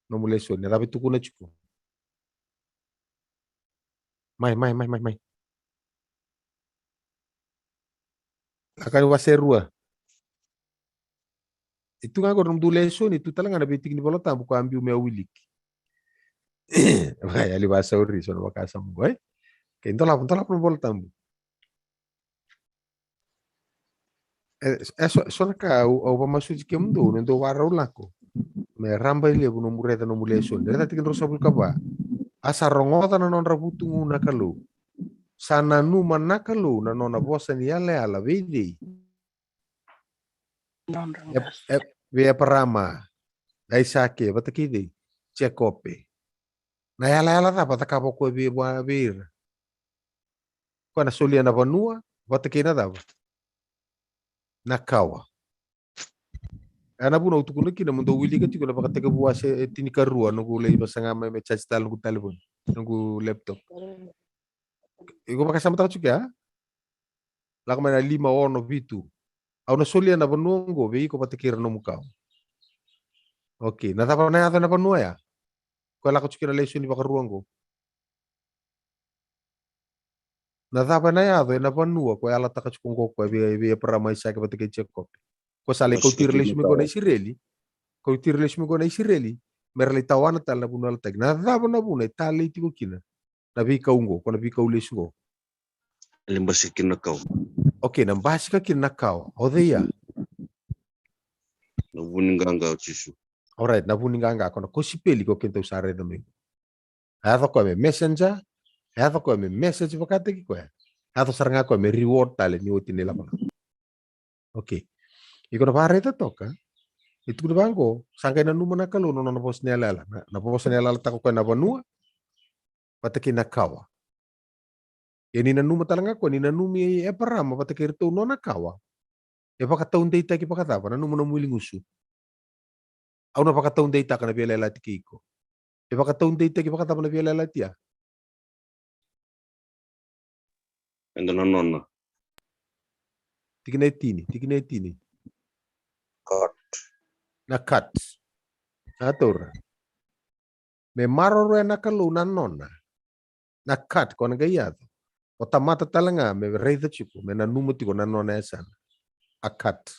nomu lesoni, na cava e tukuna tiko? Mai, mai, mai, mai, mai. Lako ni wase rua. E tu ga qori nomudou lesoni, e tu tale ga na veitiki ni Vola Tabu ko a biu me a wiliki. Vakayali vasauri so na vakasama qo, e? Kei dolava, dolava na Vola Tabu. E, e so, so na ka au, au vakamasuti kemudou, na dou varau lako. Me raba i levu nomu raica nomu lesoni. Raica tikina ruasagavulu ka va. A sa rogoca na nodra vutugu na Kalou. Sa nanuma na Kalou na nona vosa ni yalayala vei cei? Nodra E, qase. E, vei Eparama, Aisake, vata kei cei? Jekope. Na yalayala cava cakava o koya vei, vei ira? Koya na solia na vanua, vata kei na cava? Na kawa. E na vuna au tukuna kina mo dou wilika tiko na Vakatekivu wase e tinikarua, noqu lai vasaga mai me charge tale noqu talevoni, noqu laptop. Iko vakasamataka tiko ya? Lako mai na lima, ono, vitu. Au na solia na vanua oqo vei iko vata kei ira nomu kawa. Okay, na cava na yaco ena vanua ya? Koya lako tiko na lesoni vakarua oqo. Na cava ena yaco ena vanua ko yalataka tiko oqo ko vei, vei Eparama, Aisake vata kei Jekope? Ko sa lai kauti ira lesu mai qo na Isireli. Kauti ira lesu mai qo na Isireli. Me ra lai tawana tale na vanua yalataki. Na cava na vuna e talei tiko kina na veikau oqo, ko na veikau lesu oqo? Lai basika kina na kawa. Okay, na basika kina na kawa. O cei ya? Na vuniqaqa o Jisu. Alright, na vuniqaqa, ko na kosipeli ko keitou sa raica mai. A yaco koya me messenger, a yaco koya me message vakataki koya. A yaco sara ga koya me reward tale ni oti na ilavo. Okay. Iko na vakaraica toka. E tukuna vaqo, sa qai nanuma na Kalou na nona vosa ni yalayala. Na, na vosa ni yalayala taka koya na vanua vata kei na kawa. Ia ni nanuma tale ga koya, ni nanumi Eparama vata kei iratou nona kawa. E vakataudeitaki vakacava? Nanuma nomu wiligusu. Au na vakataudeitaka na veiyalayalati kei iko. E vakataudeitaki vakacava na veiyalayalati ya? Eda na nona. Tikina e tini, tikina e tini. Cut. Na cut. A taura. Me maroroya na Kalou na nona. Na cut, ko na qai yaco. O tamata tale ga me raica tiko, me nanuma tiko na nona yasana. A cut.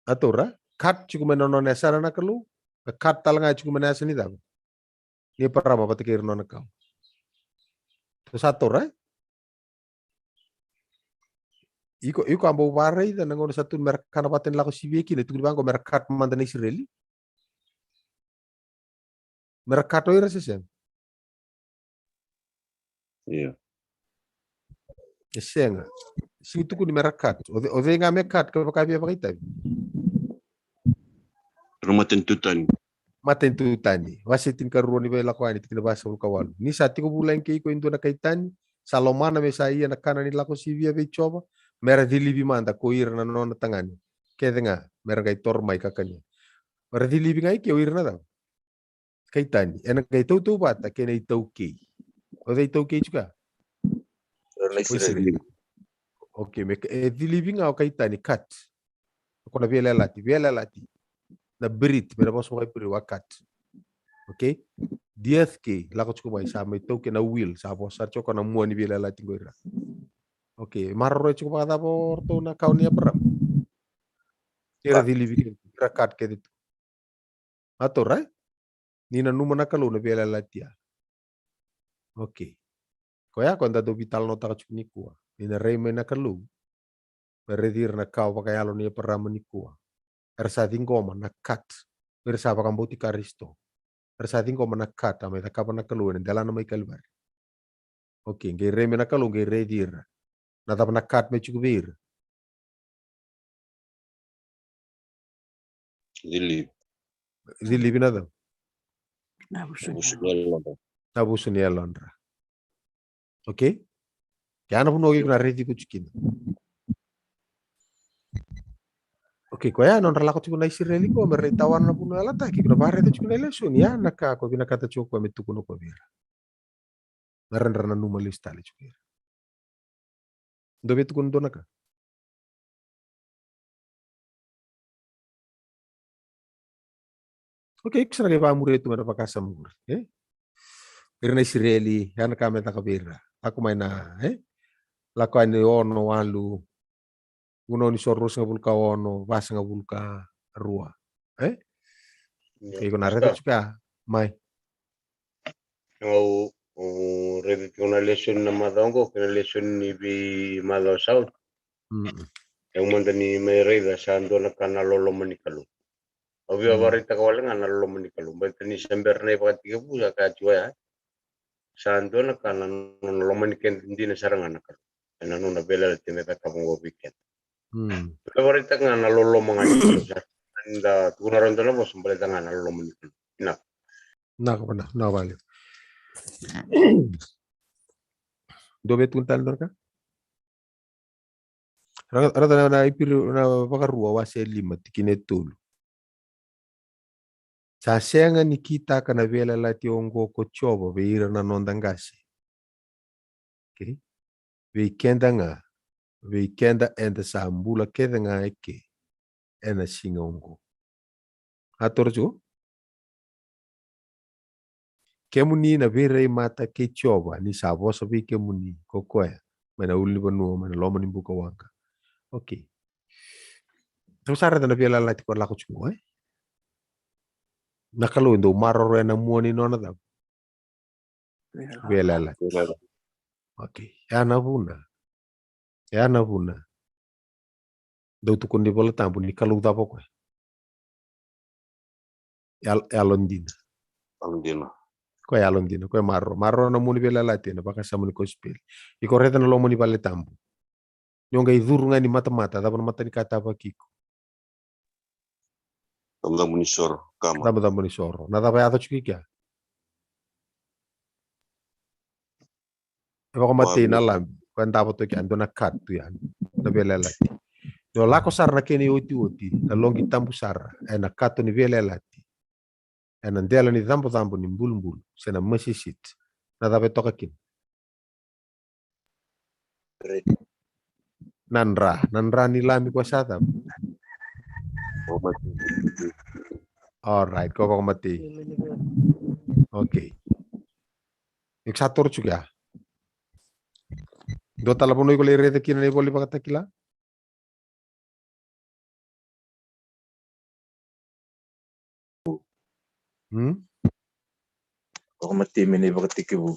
A taura, cut tiko mai na nona yasana na Kalou, ka cut tale ga tiko mai na yasa ni cava? Ni Eparama vata kei ira nona kawa. Tou sa taura, e? Iko, iko a bau vakaraica na gauna sa tukuni me ra kana vata ni lako sivia kina, e tukuni vaqo me ra cut mada na Isireli. Me ra cut o ira se sega? Io. E sega. Sega ni tukuni me ra cut. O cei, o cei ga me cut, ka vaka via vakaitavi? Ra matanitu tani. Matanitu tani, wase tinikarua ni Veilakoyani, tikina vasagavulu ka walu. Ni sa tiko vulagi kei iko e dua na kai tani, sa lomana me sa ia na kana ni lako sivia vei Jiova, me ra cilivi mada ko ira na nona tagane kece ga, me ra qai toro mai ka kania. Me ra cilivi ga i ke o ira na cava? Kai tani, ena qai tautauvata kei na itaukei. O cei itaukei tiko ya? O Isireli. Okay, me e cilivi ga o kai tani, kat. Ko na veiyalayalati, veiyalayalati. Na berit, me na vosa vakaIperiu a kat. Okay? Diath kei, lako tiko mai, sa mai taukei na will, sa vosa tiko na mua ni veiyalayalati qo ira. Okay, maroroi tiko vakacava o ratou na kawa ni Eparama? Ira cilivi kei, ira kat kece tu. A taura, e? Ni nanuma na Kalou na veiyalayalati ya. Okay. Koya ko da dau veitalanoataka tiko nikua. Ni na rai mai na Kalou me raici ira na kawa vakayalo ni Eparama nikua. Era sa ciqoma na kat. Era sa vakabauti Karisito. Era sa ciqoma na kat a mai cakava na Kalou ena delana mai Kalivari. Okay, qai rai mai na Kalou, qai raici ira. Na cava na kat me tiko vei ira? Cilivi. Cilivi na cava? Na vusu ni yalodra. Na vusu ni yalodra. Okay? Kea na vanua kei ko na raici ko tiko kina. Okay, koya nodra lako tiko na Isireli ko me rai tawana na vanua yalataki, ko na vakaraica tiko na lesoni, ya na ka ko vinakata tiko ko me tukuna ko vei ira. Na ra dra nanuma lesu tale tiko ira. Dou via tukuna dua na ka? Okay, iko sa na qai vakamuria tu me na vakasama qori, e? Ira na Isireli, ya na ka me caka vei ira. Lako mai na, e? Lako yani ono, walu, Vunau ni Soro ruasagavulu ka ono, vasagavulu ka rua. E? Io, iko na raica tiko ya, mai. Au, au raica tiko na lesoni na macawa oqo, kei na lesoni ni veimacawa sa oti. Mm. Au mada ni mai raica sa dua na ka na loloma ni Kalou. Au via vakaraitaka wale ga na loloma ni Kalou. Baleta ni sa bera na ivakatekivu sa kaya tiko ya. Sa dua na ka na nona lomani keda dina sara ga na Kalou. Ena nona veiyalayalati me cakava oqo vei keda. Mm. Vakaraitaka ga na loloma ga ni Kalou sara. Ni da tukuna rawa dua na vosa baleta ga na loloma ni Kalou. Ina. Vinaka, vinaka, vinaka vakalevu. Dou via tukuna tale dua na ka? Ra, ra, na, na Iperiu na Vakarua wase lima tikina e tolu. Sa sega ni kitaka na veiyalayalati oqo ko Jiova vei ira na noda qase. Okay? Vei keda ga, vei keda eda sa bula kece ga eke ena siga oqo. A toro tiko? Kemuni na veirai mata kei Jiova, ni sa vosa vei kemuni ko koya mai na ulunivanua, mai na loma ni buka waqa. Okay. Tou sa raica na veiyalayalati ko lako tiko, e? Na Kalou e dau maroroya na mua ni nona cava? Veiyalayalati. Okay. Ya na vuna. Ya na vuna dau tukuna na iVola Tabu ni Kalou cava o koya? Yal-, yalodina. Yalodina. Koya yalodina, koya maroro. Maroro na mua ni veiyalayalati ena vakasama ni kosipeli. Iko raica na loma ni vale tabu. Ni o qai curu ga ni matamata, cava na matanikatuba kiko? Damudamu ni soro, kama. Damudamu ni soro. Na cava e yaco tiko i kea? E vakamatei na lami, koya davo toki, a dua na kat tu yani, na veiyalayalati. Ni o lako sara na kena iotioti, na loqi tabu sara, ena kato ni veiyalayalati. Ena dela ni cabocabo ni bulubulu, se na masisit. Na cava e toka kina? Na dra, na dra ni lami koya sa cava? Alright, koya vakamatei. Okay. Iko sa toro tiko ya. Dua tale vanua iko lai raica kina na ivola ni Vakatakila? Hmm? Vakamatei mai na ivakatekivu.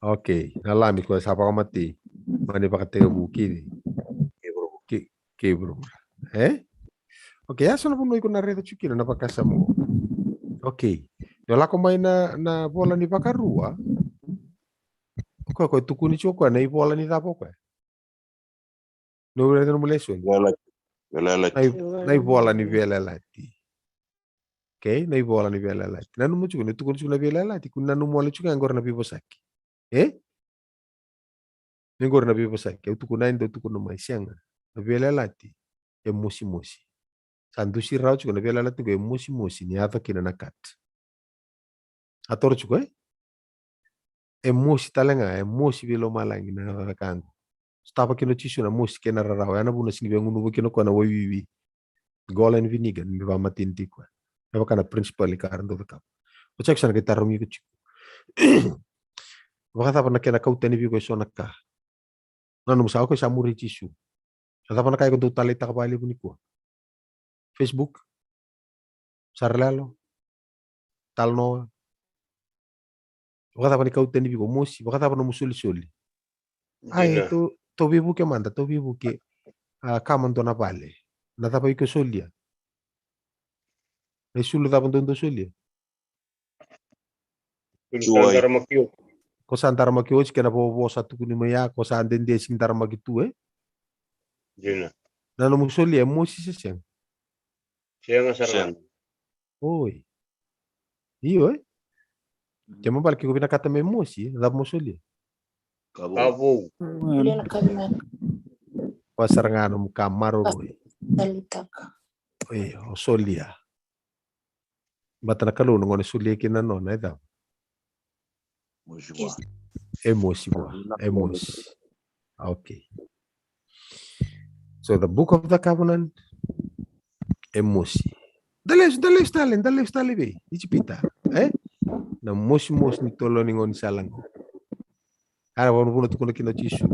Okay, na lami koya sa vakamatei mai na ivakatekivu kei, kei vuravura. Kei, kei vuravura. E? Okay, ya sa na vanua iko na raica tiko kina na vakasama. Okay. Ni o lako mai na, na ivola ni Vakarua. Okay, koya tukuni tiko koya na ivola ni cava o koya? Ni o raica na nomu lesoni. Veiyalayalati. Veiyalayalati. Na i-, na ivola ni veiyalayalati. Okay, na ivola ni veiyalayalati. Nanuma tiko, ni tukuna tiko na veiyalayalati, kua ni nanuma wale tiko ga qori na veivosaki. E? Ni qori na veivosaki. Au tukuna, e dau tukuna mai, sega. Na veiyalayalati e mosimosi. Sa dusi rawa tiko na veiyalayalati qo e mosimosi ni yaco kina na cut. A toro tiko, e? E mosi tale ga, e mosi vei lomalagi na ka qo. Sotava kina o Jisu na mosi kei na rarawa, ya na vuna sega ni via gunuva kina o koya na wai wiwi. Gala and vinegar, ni vakamateni tiko. E vaka na principle ni ka era dau cakava. O cake sa na qai tarogi iko tiko. Vakacava na kena kau tani vei iko eso na ka? Na nomu sa, o koya sa muri Jisu. Sa cava na ka iko dau taleitaka vakalevu nikua? Facebook? Saralelo? Talanoa? Vakacava ni kau tani vei iko, mosi? Vakacava nomu solisoli? Ai, tou, tou veivuke mada, tou veivuke. A, kama dua na vale. Na cava iko solia? Na isulu cava dou dau solia? Ko sa daramaki oti kei na vovo sa tukuni mai ya, ko sa dede sega ni daramaki tu, e? Dina. Na nomu solia e mosi se sega? Sega sara. Oi. Io, e? Kena ibalebale ke ko vinakata me mosi, e cava mo solia? Ka vou. Ka vou. Solia na ka vinaka. Koya sara ga nomu ka maroroi. Taleitaka. Oi, o solia. Baleta na Kalou na gauna e solia kina na nona, e cava? Mosi vua. E mosi vua. E mosi. Okay. So the Book of the Covenant, e mosi. Da lesu, da lesu tale, da lesu tale vei Ijipita, e? Na mosimosi ni tolo ni gaunisala qo. Era vanavuna tukuna kina o Jisu.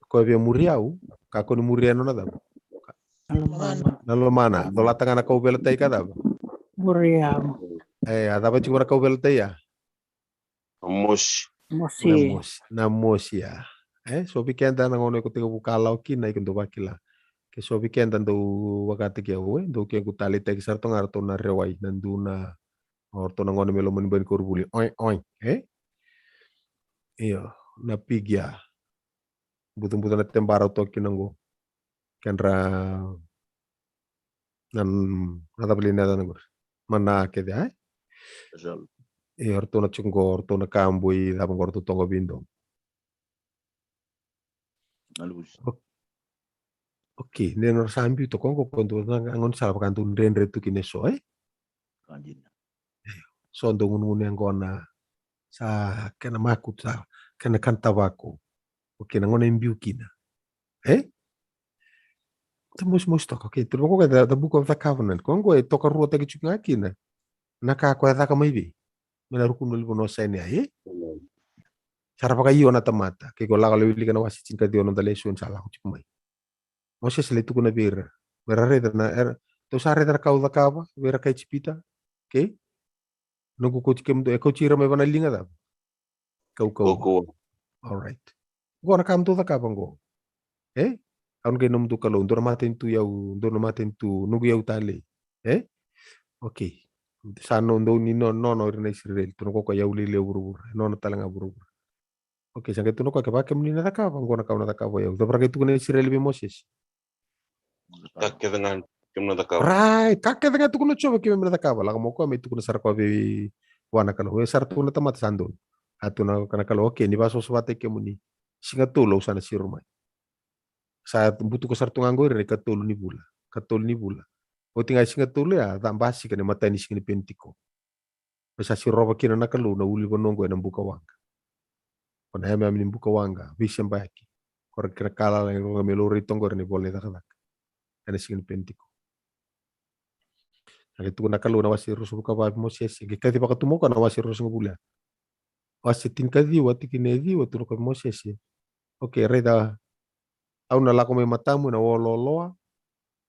Ko via muri au, kakua ni muria na nona cava? Na lomana. Na lomana. Colata ga na kauveilatai ka cava? Muri au. E, a cava tiko na kauveilatai ya? Na mosi. Mosi. Na mosi. Na mosi ya. E, so vei keda na gauna iko tekivu kalawa kina, iko dau vakila. Ke so vei keda dau vakataki au, e, dau kequ taleitaki sara toka ga ratou na rewai, na dua na, o ratou na gone mai loma ni bai ni koronivuli. Oi, oi, e? Io, na pig ya. Butubutu na tebara toka kina qo. Kedra na, na cava li na yacana qori? Mana kece, e? Io, o ratou na tiko qo, o ratou na kabui, cava qo, o ratou toka vei domo. Okay, ni nodra sa biu toka qo, ko dua na gaunisala vaka dau dredre tu kina eso, e? So dau gunugunu yaqona, sa kena makutu, sa kena kana tavako. Okay, na gauna e biu kina. E? Sa mosimosi toka. Okay, tukuna o koya the, the Book of the Covenant. Ko qo e tokaruataki tiko ga kina na ka ko e caka mai vei, mai na ruku ni ulunivanua o Saineai, e? Sa ra vakaio na tamata. Ke ko lako lai wilika na wase tinikaciwa, noda lesoni sa lako tiko mai. Mosese lai tukuna vei ira, me ra raica na, era, tou sa raica na ka au cakava vei ira kai Ijipita. Okay? Noqu kauti kemudou, e kauti ira mai vua na liga cava? Kaukauwa. Kaukauwa. All right. Qo na ka mo dou cakava qo. E? Au na qai nomudou Kalou, dou na matanitu i au, dou na matanitu noqu i au talei. E? Okay. Sa no dou ni no, nona o ira na Isireli, tukuna o koya i au lelevu vuravura, e nona tale ga vuravura. Okay, sa qai tukuna o koya, kevaka kemuni na cakava, qo na ka au na cakava o au. Cava ra qai tukuna na Isireli vei Mosese? Ka kece ga keimami na cakava. Right, ka kece ga tukuna o Jiova keimami na cakava. Lako mai o koya me tukuna sara o koya vei vua na Kalou. E sa ra tukuna na tamata sa donu. A tukuna na Kalou, okay, ni vakasavasavataki kemuni. Siga tolu au sa na siro mai. Sa butuka sara tu ga qori na ikatolu ni vula. Katolu ni vula. Oti ga e siga tolu ya, sa basika na imatai ni siga ni Penitiko. Me sa sirova kina na Kalou na ulunivanua oqo ena buka waqa. Ko na yameyame ni buka waqa, veisebayaki. Ko ra kina ka lala ni rogo me laurai toka qori ena ivola ni Cakacaka. Ena siga ni Penitiko. Sa qai tukuna na Kalou na wase ruasagavulu ka va vei Mosese. Qai kacivaka tu mai o koya na wase ruasagavulu ya. Wase tinikaciwa, tikina e ciwa, tukuna o koya vei Mosese. Okay, raica, au na lako mai matamu ena olooloa,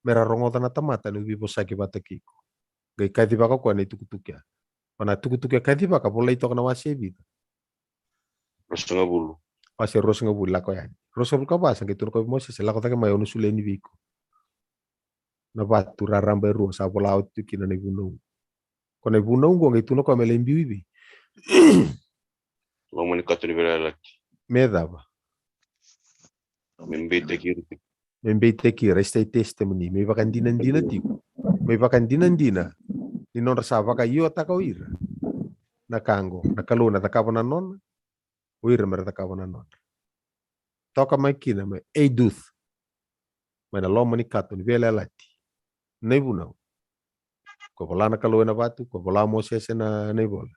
me ra rogoca na tamata niu veivosaki vata kei iko. Qai kacivaka o koya na itukutuku ya. O na tukutuku e kacivaka, volai toka na wase e vica? Ruasagavulu. Wase ruasagavulu, lako yani. Ruasagavulu ka va, sa qai tukuna o koya vei Mosese, lako cake mai, au na solia yani vei iko na vatu raraba e rua sa vola oti tu kina na ivunau. Ko na ivunau oqo qai tukuna o koya me lai biu i vei? Loma ni kato ni veiyalayalati. Me cava? Me beitaki ira tiko. Me beitaki ira, e state testimony, me ivakadinadina tiko. Me ivakadinadina ni nodra sa vakaiotaka o ira na ka oqo, na Kalou na cakava na nona, o ira mera cakava na nodra. Toka mai kina me eiduth, mai na loma ni kato ni veiyalayalati na ivunau. Ko vola na Kalou ena vatu, ko vola Mosese na, na ivola.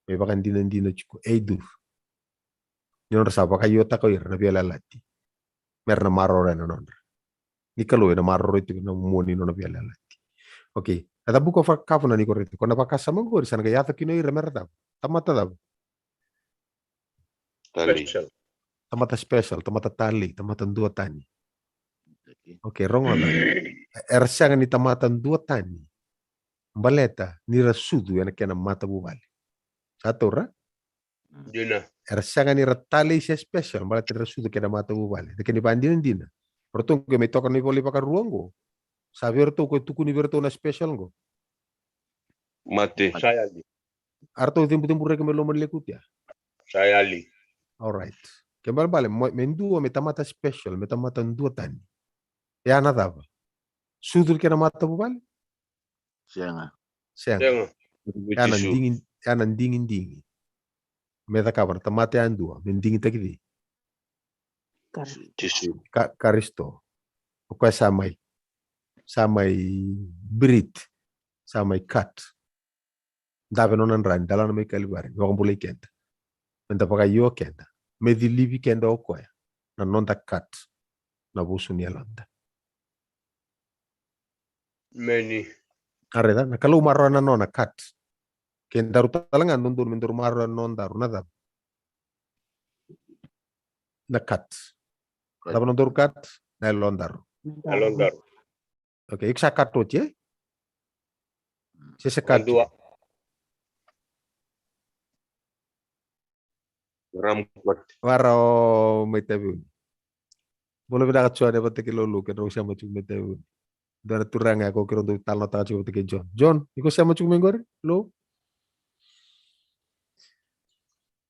Me ivakadinadina tiko, eiduth, ni nodra sa vakaiotaka o ira na veiyalayalati, mera na maroroya na nodra. Ni Kalou ena maroroi tiko na mua ni nona veiyalayalati. Okay. A cabu ko vakavuna ni ko raica, ko na vakasama qori sa na qai yaco kina o ira mera cava? Tamata cava? Talei. Special. Tamata special, tamata talei, tamata duatani. Okay. Okay, rogoca. Era sega ni tamata duatani baleta ni ra sucu ena kena matavuvale. Sa taura? Dina. Era sega ni ra talei se special baleta ni ra sucu kena matavuvale. De kena ivakadinadina, o ratou qai mai toka na ivola iVakarua oqo. Sa vei ratou ko tukuni vei ratou na special oqo. Mate. Sa yali. A ratou cebuceburaki mai loma ni lekutu ya. Sa yali. All right. Ke balebale, mo-, me dua me tamata special, me tamata duatani. Ya na cava? Sucu kena matavuvale? Sega. Sega. Sega. Ya na digi, ya na digidigi. Me cakava na tamata yadua me digitaki cei? Karisito. Ka-, Karisito. O koya sa mai, sa mai brit, sa mai cut. Dave nona dra ni dalana mai Kalivari, vakabulai keda. Meda vakaio keda, me cilivi keda o koya na noda cut, na vusu ni yaloda. Meni. A raica, na Kalou maroroya na nona cut. Ke daru tale ga dodonu me daru maroroya na nodaru na cava? Na cut. Cava nodaru cut? Na yalodaru. Yalodaru. Okay, iko sa cut oti, e? Se se cut. Dua. Ram cut. Vara o mai Taveuni. Bula vinaka John, e vata kei Lolo, kedrau sema tiko mai Taveuni. Dua na turaga ya ko keirau dau talanoataka tiko vata kei John. John, iko sema tiko mai qori? Lo?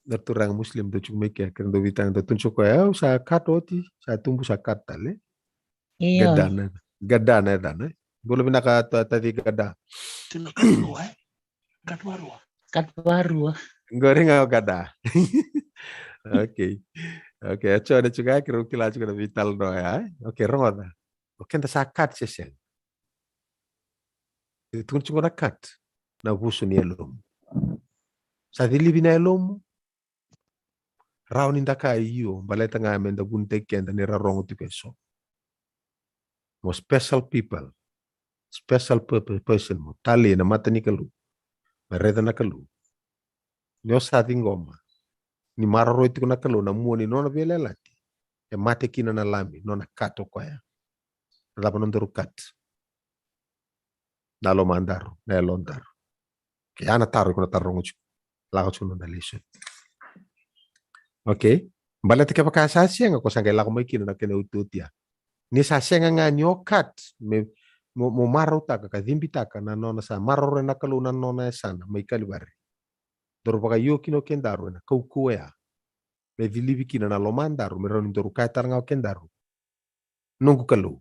Na turaga Muslim dau tiko mai ke, keirau dau veitalanoa, dau tukuna tiko o koya, au sa cut oti, sa tubu sa cut tale. Io. Gadana, gadana e dana. Bula vinaka ta, taci Gada. Tuna kavarua, e? Kavarua. Kavarua. Qori ga o Gada. Okay. Okay, a John e tiko ga, keirau kila tiko na veitalanoa ya, e? Okay, rogoca. O keda sa cut se sega? E tukuni tiko na cut, na vusu ni yalomu. Sa cilivi na yalomu? Rawa ni da kaya io, baleta ga meda vunitaki keda ni ra rogo tiko eso. Mo special people, special purpose person, mo talei ena mata ni Kalou, me raica na Kalou. Ni o sa ciqoma ni maroroi tiko na Kalou na mua ni nona veiyalayalati, e mate kina na Lami, nona cut o koya. Na cava nodaru cut? Na lomadaru, na yalodaru. Ke ya na taro iko na taroga tiko, lako tiko na noda lesoni. Okay. Baleta kevaka sa sega, ko sa qai lako mai kina na kena iotioti ya. Ni sa sega ga ni o cut, me, mo, mo marautaka ka cibitaka na nona sa maroroya na Kalou na nona yasana mai Kalivari. Daru vakaio kina o kedaru ena kaukauwa ya, me cilivi kina na lomadaru, me rawa ni daru kaya tale ga o kedaru, noqu Kalou.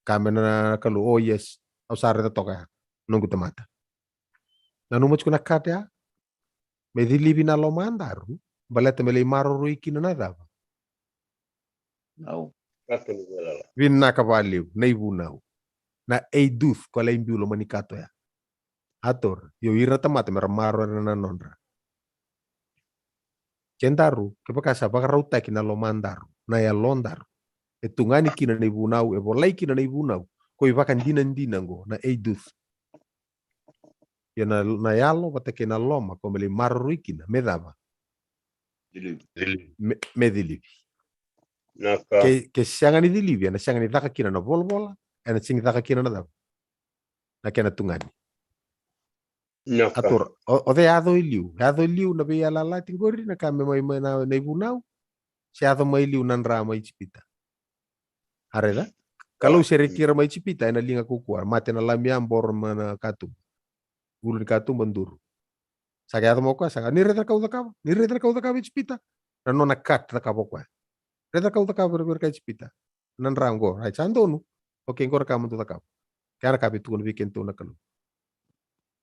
Ka me na Kalou, oh yes, au sa raica toka ya, noqu tamata. Nanuma tiko na cut ya, me cilivi na lomadaru, baleta me lai maroroi kina na cava? Au. Vinaka vakalevu, na ivunau. Na eiduth, ko lai biu loma ni kato ya. A taura, io, ira na tamata mera maroroya na nodra. Kedaru, kevaka sa vakarautaki na lomadaru, na yalodaru, e tugani kina na ivunau, e volai kina na ivunau ko ivakadinadina oqo, na eiduth. Ia na, na yalo vata kei na loma ko me lai maroroi kina me cava? Cilivi. Me, me cilivi. Ke, ke sega ni cilivi, ena sega ni caka kina na volavola, ena sega ni caka kina na cava? Na kena tugani. A taura, o, o cei yaco e liu? Yaco e liu na veiyalayalati qori, na ka me mai, mai na, na ivunau, se yaco mai liu na dra mai Ijipita? A raica? Kalou sereki ira mai Ijipita ena liga kaukauwa, mate na Lami, a boro mai na katuba. Ulu ni katuba duru. Sa qai yaco mai o koya, sa qai, ni raica na ka au cakava, ni raica na ka au cakava Ijipita. Na nona cut cakava o koya. Raica na ka au cakava vei ira kai Ijipita. Na dra oqo, right, sa donu. Okay, qori ka mo dou cakava. Kena ka vei tukuna vei kedatou na Kalou.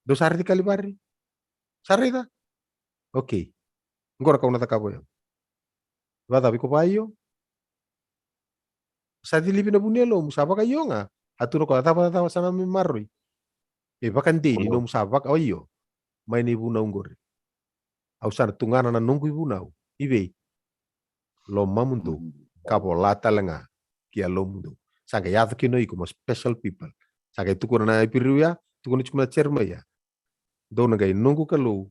Dou sa raici Kalivari? Sa raica? Okay. Oqo na ka au na cakava o yau. Vakacava iko vakaio? Sa cilivi na vu ni yalomu, sa vakaio ga. A tukuna o koya, cava, cava sa na mai maroroi? E vakadei ni nomu sa vakaio mai na ivunau oqori. Au sa na tugana na noqu ivunau i vei? Lomamudou, ka vola tale ga ki yalomudou. Sa qai yaco kina o iko mo special people. Sa qai tukuna na Iperiu ya, tukuna tiko na Jeremaia. Dou na qai noqu Kalou.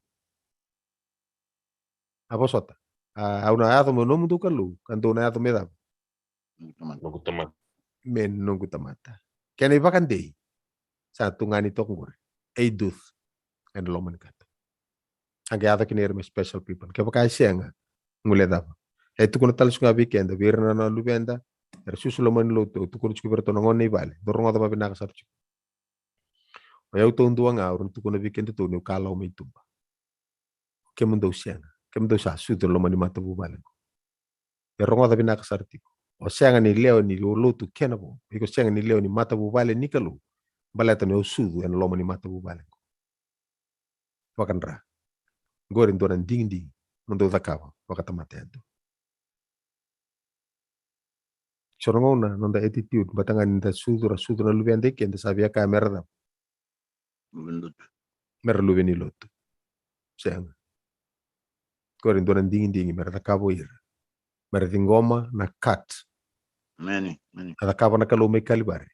A vosota. A, au na yaco me nomudou Kalou, ka dou na yaco me cava? Noqu tamata. Noqu tamata. Me noqu tamata. Kena ivakadei. Sa tugani toka oqori. Eiduth. Ena loma ni kato. Sa qai yaco kina ira me special people. Kevaka e sega, gole cava? E tukuna tale tiko ga vei keda, vei ira na, na luveda era susu loma ni lotu, au tukuna tiko vei iratou na gone i vale. Dou rogoca vavinaka sara tiko. O yau taudua ga au na tukuna vei kedatou niu kalawa mai tuba. Kemudou sega, kemudou sa sucu e loma ni matavuvale qo. E rogoca vinaka sara tiko. O sega ni lewe ni lotu kena vo, iko sega ni lewe ni matavuvale ni Kalou, baleta ni o sucu ena loma ni matavuvale qo. Vakadra. Qori dua na digidigi mo dou cakava vakatamata yadua. So na gauna noda attitude, baleta ga ni da sucu, ra sucu na luveda i keda, sa via kaya mera cava? Luve ni lotu. Mera luve ni lotu. Sega. Qori dua na digidigi mera cakava o ira. Mera ciqoma na cut. Meni, meni. A cakava na Kalou mai Kalivari.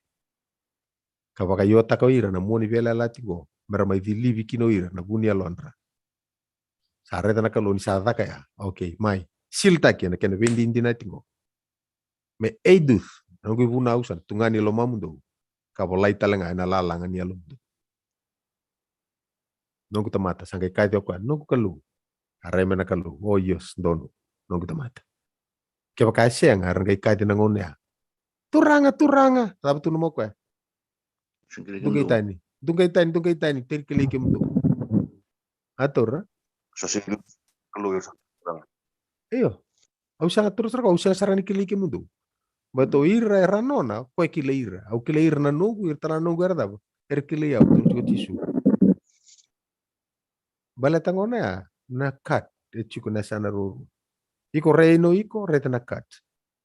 Ka vakaiotaka o ira na mua ni veiyalayalati qo, mera mai cilivi kina o ira na vu ni yalodra. Sa raica na Kalou ni sa caka ya. Okay, mai. Siltaki ena kena veidinadinati qo. Me eiduth, na noqu ivunau sa na tugani lomamudou, ka volai tale ga ena lalaga ni yalomudou. Noqu tamata, sa qai kaci o koya, noqu Kalou. A rai mai na Kalou, o yes, donu, noqu tamata. Kevaka e sega, era qai kaci na gauna ya. Turaga, turaga, cava tukuna mai o koya? Duqei tani, duqei tani, duqei tani, teri kilai kemudou. A taura. Sa sega ni Kalou, sa. Io. Au sega, taura sara, au sega sara ni kilai kemudou. Baleta o ira era nona, o koya kilai ira. Au kilai ira na noqu, ira tale na noqu era cava? Era kilai au, tukuna tiko o Jisu. Baleta gona ya, na cut e tiko na yasana ruarua. Iko rai no iko, raica na cut.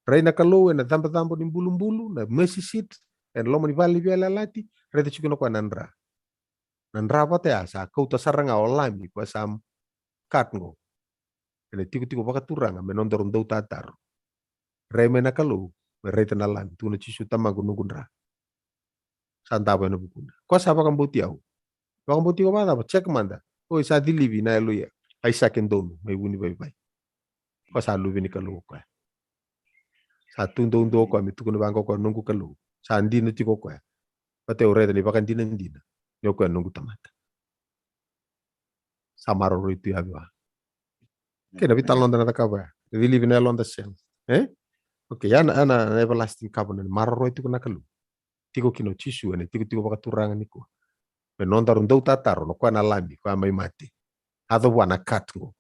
Rai na Kalou ena cabocabo ni bulubulu, na mercy seat, ena loma ni vale ni veiyalayalati, raica tiko na koya na dra. Na dra vata ya sa kauta sara ga o Lami, koya sa cut qo. Ena tikotiko vakaturaga me nodaru dau tataro. Rai mai na Kalou, me raica na Lami, tukuna o Jisu, Tamaqu, noqu dra. Sa davo ena vukuna. Koya sa vakabauti au. Vakabauti iko vakacava? Check mada. Oi, sa cilivi na yalo i Aisake donu mai Vunivaivai. Koya sa luve ni Kalou o koya. Sa tu doudou o koya me tukuna vaqo o koya, noqu Kalou. Sa dina tiko o koya. Vata au raica ni vakadinadina ni o koya noqu tamata. Sa maroroi tu ya vei au. Kei na veitalanoa da na cakava ya. Cilivi na yaloda sega. E? Okay, ya na, ya na, na everlasting covenant. Maroroi tiko na Kalou. Tiko kina o Jisu ena tikotiko vakaturaga nikua. Me nodaru dau tataro, na koya na Lami, koya mai mate. Yaco vua na cut qo.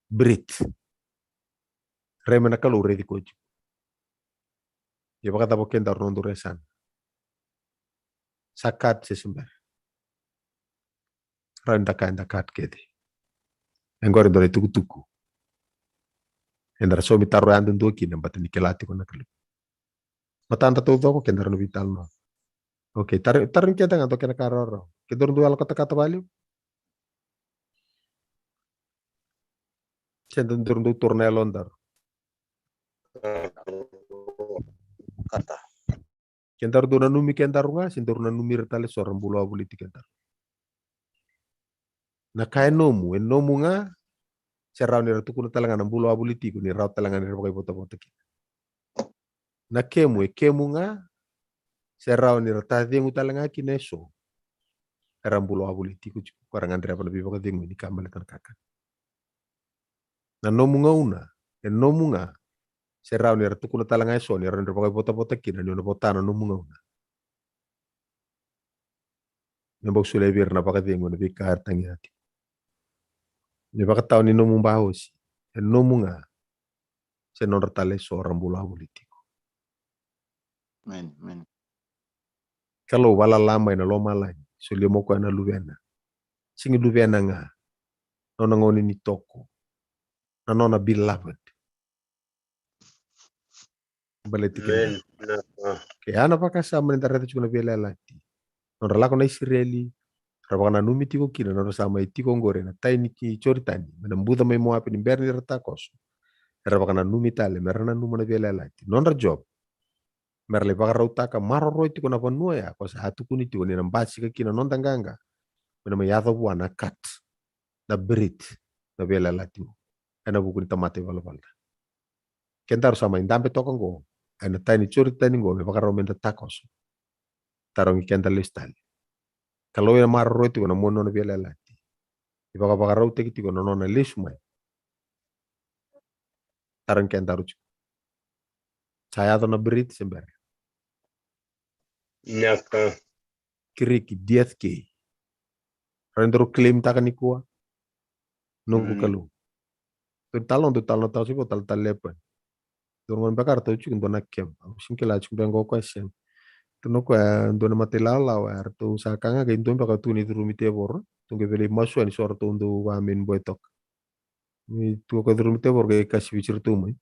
Brit. Rai mai na Kalou, raici koya tiko. Ia vakacava o kedaru, nodaru yasana? Sa cut se se bera? Rawa ni da kaya da cut kece. E qori dua na itukutuku eda na saumi taro yadudua kina, baleta ni kila tiko na Kalou. Matada taucoko, kedaru na veitalanoa. Okay, taro, taro ni keda ga dua kena ka rawarawa. Kedaru dau yalo katakata valevu? Se daru dau taura na yalodaru? Kata. Kedaru dau nanumi kedaru ga, se daru nanumi ira tale eso ra bula wavoliti kedaru? Na ka e nomu, e nomu ga, se rawa ni ra tukuna tale ga na bula wavoliti iko ni rawa tale ga ni ra vakaivotavota kina? Na kemu, e kemu ga, se rawa ni ra tacegu tale ga kina eso era bula wavoliti iko tiko, ko ra gadreva na veivakacegui ni ka baleta na kakana? Na nomu gauna, e nomu ga, se rawa ni ra tukuna tale ga eso ni rawa ni ra vakaivotavota kina ni o na vota na nomu gauna? Me bau solia vei ira na vakacegu ena veika era tagira tiko. Na ivakatawa ni nomu baosi, e nomu ga, se nodra tale eso ra bula wavoliti iko? Amen, amen. Kalou vakalala mai na lomalagi, solia mai o koya na luvena. Sega ni luvena ga, nona gone ni toko, na nona beloved. Baleti kina. Amen. Na, a. Ke a na vakasama ni da raica tiko na veiyalayalati. Nodra lako na Isireli, ra vakananumi tiko kina nodra sa mai tiko oqori ena tai ni Joritani, mai na buca mai Moapi ni bera ni ra takoso. Era vakananumi tale me ra nanuma na veiyalayalati. Nodra job me ra lai vakarautaka, maroroi tiko na vanua ya ko sa tukuni tiko ni na basika kina noda qaqa. Me na mai yaco vua na cut, na brit, na veiyalayalati ena vuku ni tamata ivalavala ca. Kedaru sa mai dabe toka oqo ena tai ni Joritani oqo me vakarau me da takoso. Tarogi keda lesu tale. Kalou ena maroroi tiko na mua ni nona veiyalayalati. E vakavakarautaki tiko na nona lesu mai. Tarogi kedaru tiko. Sa yaco na brit se bera? Naka. Kiriki, D F K. Raica daru claim taka nikua. Noqu Kalou. Dou talo, dou talo na tau sivo, talo tale pa. Dou gona beka ratou tiko dua na keba. Au sega ni kila tiko beka o koya se. Dou na koya dua na mata ilawalawa, ratou sa kaga qai dua beka tu ni curumi tevoro. Dou qai via lai masu yani so ratou dau vameni boy toka. Ni tu o koya curumi tevoro qai kasi vei iratou mai.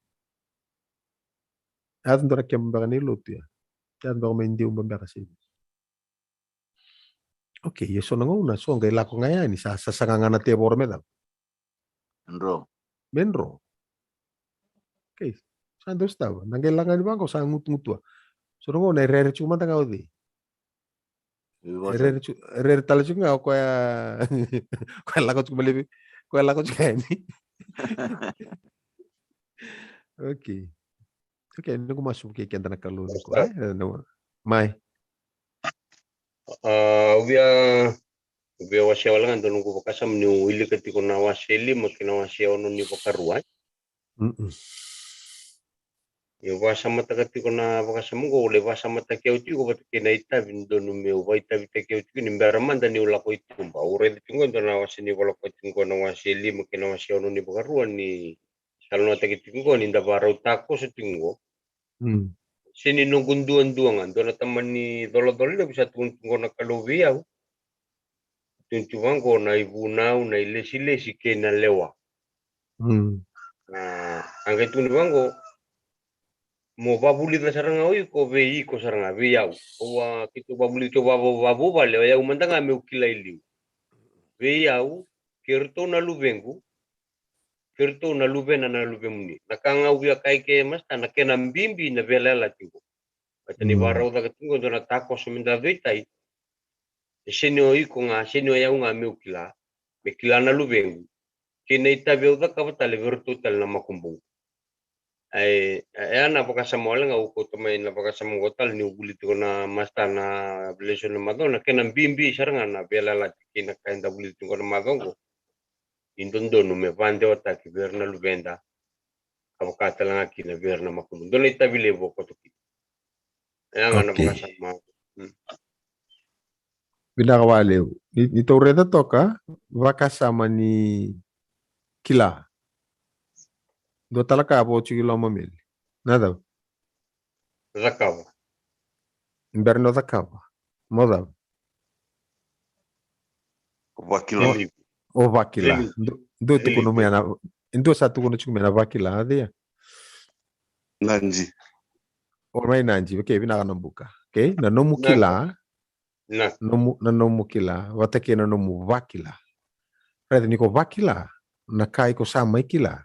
Yaco dua na keba beka ni lotu ya. Yaco beka mai Diu beka se. Okay, ia so na gauna so qai lako ga yani sa sasaga ga na tevoro me cava? Dro. Me dro. Okay, sa dau sotava. Na qai lako ga ni vaqo sa gutugutua. So na gauna e rere tiko mada ga o cei? E rere tiko, e rere tale tiko ga o koya. Koya lako tiko mai levu. Koya lako tiko yani. Okay. Okay, noqu masu vei keda na Kalou nikua, e? Mai. A, au via, au via wasea wale ga dua noqu vakasama niu wilika tiko na wase lima kei na wase ono ni Vakarua, e? Niu vakasamataka tiko na vakasama oqo, au lai vakasamataki au tiko vata kei na itavi ni dodonu meu vakaitavitaki au tiko ni bera mada niu lako i tuba. Au raica tiko oqo dua na wase ni Vola Tabu tiko oqo na wase lima kei na wase ono ni Vakarua ni sa loanataki tiko oqo ni da vakarau takoso tiko oqo. Se ni noqu duadua ga, dua na tamani colocolo levu sa tukuna tiko oqo na Kalou vei au. Tukuna tiko vaqo na ivunau, na ilesilesi kei na lewa. A, a qai tukuna vaqo, mo vavulica sara ga o iko vei iko sara ga, vei au. Au a keitou vavulica, keitou vavuvale, o yau mada ga meu kila i liu. Vei au, kei iratou na luvequ, kei iratou na luvena na luvemuni. Na ka ga au via kaya ke masta, na kena bibi na veiyalayalati oqo. Baleta ni vakarau caka tiko oqo dua na takoso me da veitai. E sega ni o iko ga, sega ni o yau ga meu kila, me kila na luvequ. Kei na itavi au cakava tale vei iratou tale na makubuqu. E, e a na vakasama wale ga au kauta mai na vakasama oqo tale niu vuli tiko na masta na lesoni na macawa, na kena bibi sara ga na veiyalayalati kei na ka eda vuli tiko na macawa oqo. Ni dodonu me vakadewataki vei ira na luveda, ka vaka tale ga kina vei ira na makubuqu. Dua na itavi levu au kauta kina. E a ga na vakasama. Vinaka vakalevu. Ni, ni tou raica toka vakasama ni kila. Dua tale ka vo tiko i loma Meli. Na cava? Cakava. Ni bera ni o cakava, mo cava? O vakila. O vakila. Dua tukuna mai na, dua sa tukuna tiko mai na vakila, a cei? Naji. O mai Naji, okay, vinaka na buka. Okay, na nomu kila. Nomu, na nomu kila vata kei na nomu vakila. Raica ni ko vakila na ka iko sa mai kila.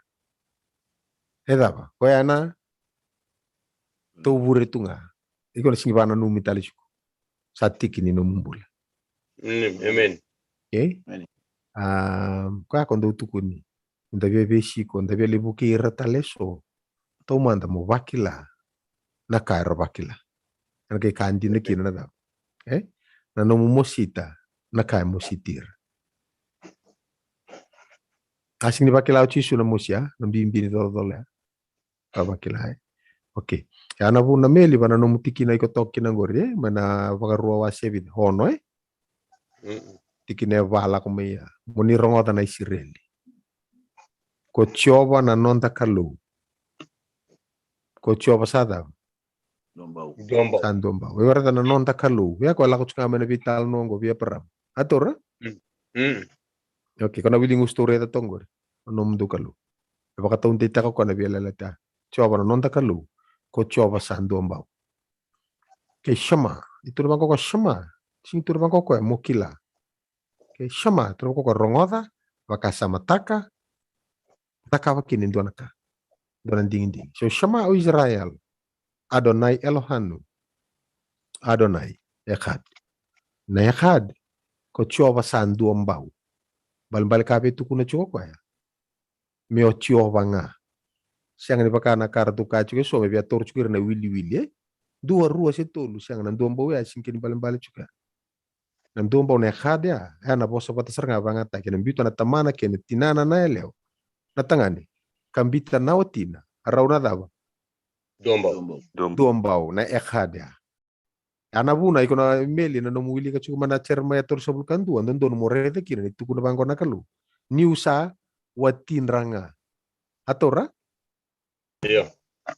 E cava? Koya na tou vure tu ga. Iko na sega ni vakananumi tale tiko. Sa tiki ni nomu bula. Amen. Okay? A, koya ko dou tukuni. Da via veisiko, da via lai vukei ira tale eso. Taumada mo vakila na ka era vakila. Ena qai ka dina kina na cava? E? Na nomu mosita na ka e mositi ira. A sega ni vakila o Jisu na mosi ya, na bibi ni colocolo ya. Ka vakila, e? Okay. Ya na vuna Meli, va na nomu tikina iko toka kina qori, e? Mai na Vakarua wase vica, ono, e? Tikina e va lako mai ya. Mo ni rogoca na Isireli. Ko Jiova na noda Kalou. Ko Jiova sa cava? Duabau. Duabau. Sa duabau. E waraka na noda Kalou. Ia ko lako tiko ga mai na veitalanoa oqo vei Eparama. A taura? Mm. Mm. Okay, ko na wili gusu tou raica toka qori. O nomudou Kalou. E vakataudeitaka koya na veiyalayalati. Jiova na noda Kalou. Ko Jiova sa duabau. Kei Shema. E tukuna vaqo ko Shema. Sega ni tukuna vaqo ko e mo kila. Kei Shema, tukuna vaqo ko e rogoca, vakasamataka, cakava kina e dua na ka. Dua na digidigi. So Shema o Israel. Adonai Elohanu. Adonai Echad. Na Echad, ko Jiova sa duabau. Balebale ka vei tukuna tiko koya. Me o Jiova ga. Sega ni vaka na ka ratou kaya tiko eso, me via taura tiko ira na wiliwili, e? Dua, rua se tolu, sega, na duabau ya, sega ni kena ibalebale tiko ya. Na duabau na Echad ya, e na vosa vata sara ga vagataki, na biuta na tamana kei na tinana na yalewa. Na tagane, ka biuta na watina, a rau na cava? Duabau. Duabau. Duabau, na Echad ya. Ya na vuna, iko na Meli, na nomu wilika tiko mai na Jeremaia tolusagavulu ka dua, dodonu mo raica kina ni tukuna vaqo na Kalou. Niu sa watidra ga. A taura? Io.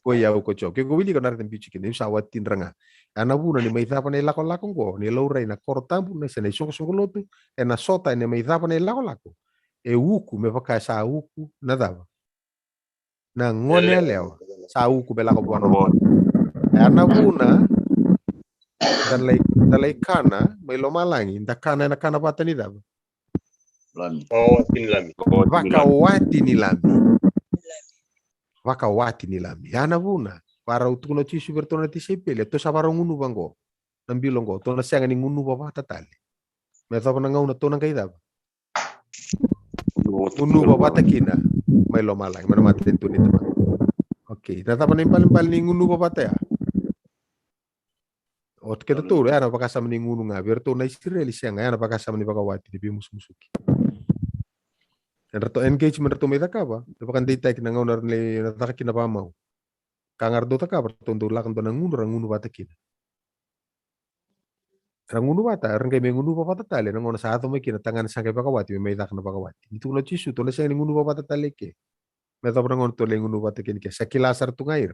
Ko i au ko Jiova. Ke ko wilika na raica biu tiko kina, niu sa watidra ga. Ya na vuna ni mai cava na ilakolako qo, ni laurai na koro tabu, na se na isoqosoqo lotu, e na sota, e na mai cava na ilakolako. E uku, me vaka e sa uku, na cava? Na gone yalewa, sa uku me lako vua na gone. Ya na vuna, da lai, da lai kana, mai lomalagi, da kana, e na kana vata ni cava? Lami. Vakawati ni lami. Vakawati ni lami. Vakawati ni lami. Ya na vuna, varau tukuna o Jisu vei iratou na tisaipeli, tou sa varau gunuva qo. Na bilo qo, tou na sega ni gunuva vata tale. Me cava na gauna tou na qai cava? Gunuva vata kina mai lomalagi, mai na matanitu ni Tamana. Okay, na cava na ibalebale ni gunuva vata ya? O keda tou, ya na vakasama ni gunu ga, vei iratou na Isireli, sega, ya na vakasama ni vakawati, ni veimusumusuki. Edratou engagement ratou mai cakava, e vakadeitaki na gauna ra na caka kina vamau. Ka ga ratou cakava, ratou dau lako dua na gunu, ra gunu vata kina. Ra gunu vata, ra qai mai gunuva vata tale, na gauna sa yaco mai kina, tagane sa qai vakawati, me mai caka na vakawati. Ni tukuna o Jisu, tou na sega ni gunuva vata tale ke. Me cava na gauna tou lai gunuva vata kina ke. Sa kila sara tu ga ira.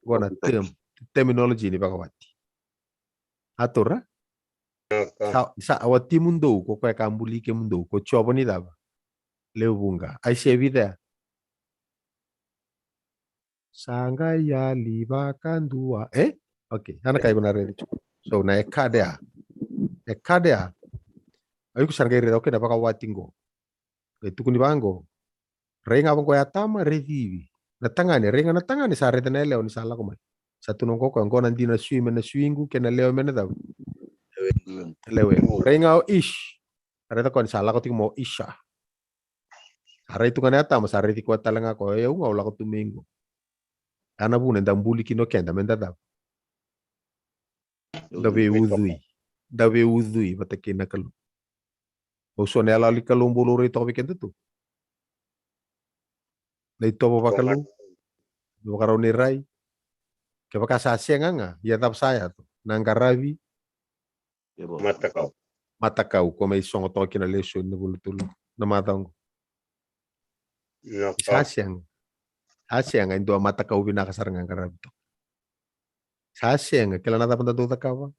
Qo na term, terminology ni vakawati. A taura? Sa, sa watimudou, ko koya ka buli kemudou, ko Jiova ni cava? Lewe vuqa. Aisea vica ya. Sa qai yali vakadua. E? Okay, ya na ka iko na raica tiko. So, na Echad ya. Echad ya. O iko sa qai raica, okay, na vakawati qo. Qai tukuni vaqo. Rai ga vaqo ya tama, raici Ivi. Na tagane, rai ga na tagane, sa raica na yalewa ni sa lako mai. Sa tukuna qo koya, qo na dina sui me na suiqu, kei na lewe me na cava? Lewe. Rai ga o Ish. Raica koya ni sa lako tiko mai o Isha. Sa rai tu ga na ya tama, sa raici koya tale ga koya, e au ga au lako tu mai qo. Ya na vuna eda buli kina o keda, meda cava? Da veiucui. Da veiucui vata kei na Kalou. Au so na yaloyalo ni Kalou bau laurai toka vei keda tu. Na itovo vakalou. Na vakarau ni rai. Kevaka sa sega ga, ia cava sa yaco? Na qaravi. Matakau. Matakau, ko mai sogo toka kina lesoni na vula tolu na macawa qo. Sa sega. Sa sega e dua matakau vinaka sara ga qaravi toka. Sa sega, kila na cava da dau cakava?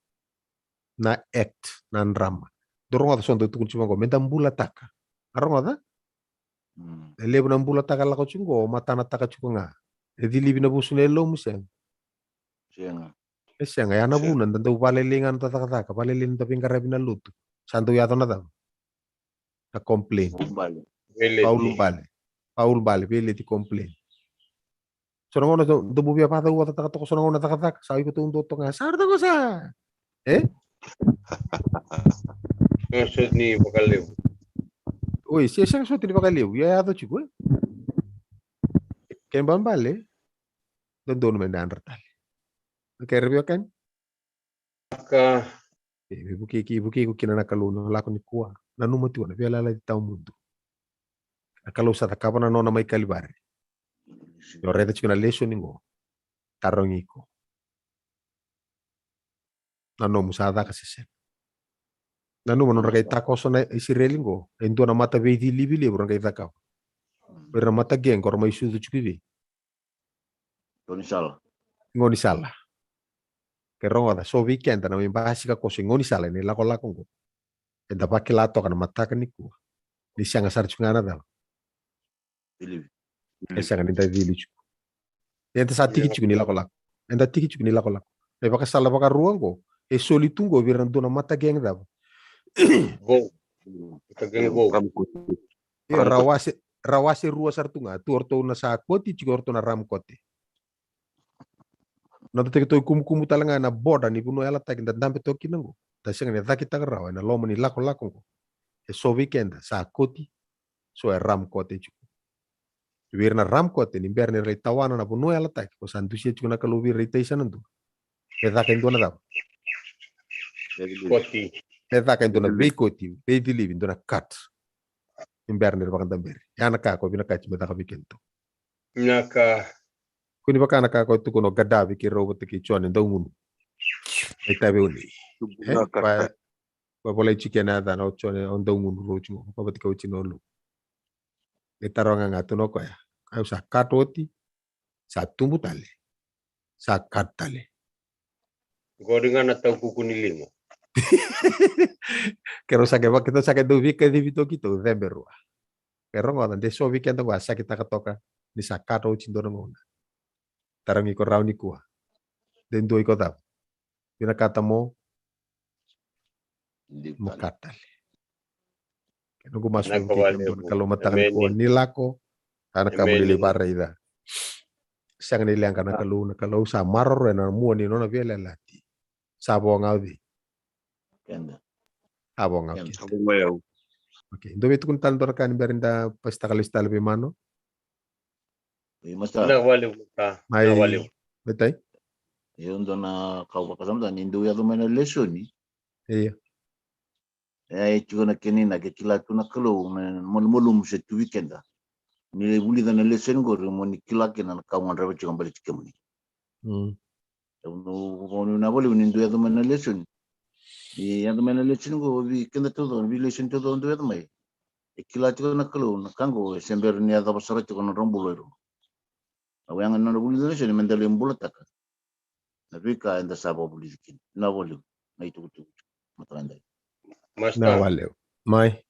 Na act, na drama. Dou rogoca so dau tukuni tiko qo, meda bulataka. A rogoca? E levu na bulataka lako tiko qo, matanataka tiko ga. E cilivi na vusu na yalomu, sega. Sega. E sega, ya na vuna da dau valelei ga na noda cakacaka, valelei na noda veiqaravi na lotu. Sa dau yaco na cava? Na complain. Paulubale. Paulubale. Paulubale, veileti complain. So na gauna dou, dou via vacaucataka toka so na gauna cakacaka, sa iko tou dua toka ga, sa rata ko sa. E? Sega soti ni vakalevu. Oi, se sega soti ni vakalevu, ia yaco tiko, e? Kena ibalebale, dodonu meda yadra tale. Okay, ra veiwekani? Ka. E, me vukei, vukei iko kina na Kalou na lako nikua. Nanuma tiko na veiyalayalati tawamudu. Na Kalou sa cakava na nona mai Kalivari. Ni o raica tiko na lesoni qo. Tarogi iko. Na nomu sa caka se sega. Nanuma nodra qai takoso na Isireli qo. E dua na mataveicilivi levu ra qai cakava. O ira na mata gang qo ra mai sucu tiko i vei? Gaunisala. Gaunisala. Ke rogoca, so vei keda na mai basika koso i gaunisala ena ilakolako oqo, eda vakila toka na mataka nikua ni sega sara tiko ga na cava. Believe. E sega ni da cili tiko. Eda sa tiki tiko ni lakolako. Eda tiki tiko ni lakolako. Na ivakasala vakarua oqo e soli tu oqo vei ira na dua na mata gang cava. Vou. Mata gang vou. Io, ra wase, ra wase rua sara tu ga. Tu o ratou na sa koti, tiko o ratou na ram kote. Na da teke toki kumukumu tale ga ena border ni vanua yalataki da dabe toka kina oqo. Da sega ni cakitaka rawa ena loma ni lakolako oqo. E so vei keda sa koti, so e ram kote tiko. Vei ira na ram kote ni bera ni ra lai tawana na vanua yalataki ko sa dusia tiko na Kalou vei ira i tai sa na dua. E caka e dua na cava. Koti. E caka e dua na veikoti, veicilivi, dua na cut. Ni bera ni ra vakadaberi. Ia na ka ko vinakati me caka vei keda. Vinaka. Ko ni vaka na ka ko tukuna o Gaddafi kei rau vata kei Jone Daugunu. E tavi uni. Vinaka. Ko e volai tiko ena yacana o Jone, o Daugunu rau tiko, ko vata kei o Jone o Lu. E taroga ga tu na koya. Au sa cut oti, sa tubu tale, sa cut tale. Qori ga na taukuku ni liga. Keirau sa qai vaka, keitou sa qai dau veikacivi toki tou cebe rua. Ke rogoca, de so vei keda qo a sakitaka toka ni sa cut oti dua na gauna. Tarogi iko rawa nikua. De dua iko cava. Vinakata mo mo cut tale. Ke noqu masu. Vinaka vakalevu. Kalou mataka nikua ni lako. Ana ka mo ni lai varaica. Sega ni leqa na Kalou, na Kalou sa maroroya na mua ni nona veiyalayalati. Sa vo ga o cei? Keda. Sa vo ga o keda. Sa vo ga o yau. Okay, dou vei tukuna tale dua na ka ni bera ni da pasitaka lesu tale vei mano. Oi, masta. Vinaka vakalevu, masta. Mai. Vinaka vakalevu. Mai tai. Io, dua na ka au vakasamataka ni dou yaco mai na lesoni. Io. E, e tiko na kena inaki, kila tu na Kalou na malumalumu se tu vei keda. Ni lai vulica na lesoni qori mo ni kila kina na ka au gadreva tiko baleti kemuni. Mm. Au vinaka vakalevu ni dou yaco mai na lesoni. Ni yaco mai na lesoni qo vei keda taucoko, vei lesoni taucoko dou yaco mai. E kila tiko na Kalou na ka qo e se bera ni yacova sara tiko na nodra bula o ira. Au yaga ni nodra vulica na lesoni me da lai bulataka na veika eda sa vakavulici kina. Vinaka vakalevu na itukutuku. Mataka edai. Masta. Vinaka vakalevu. Mai.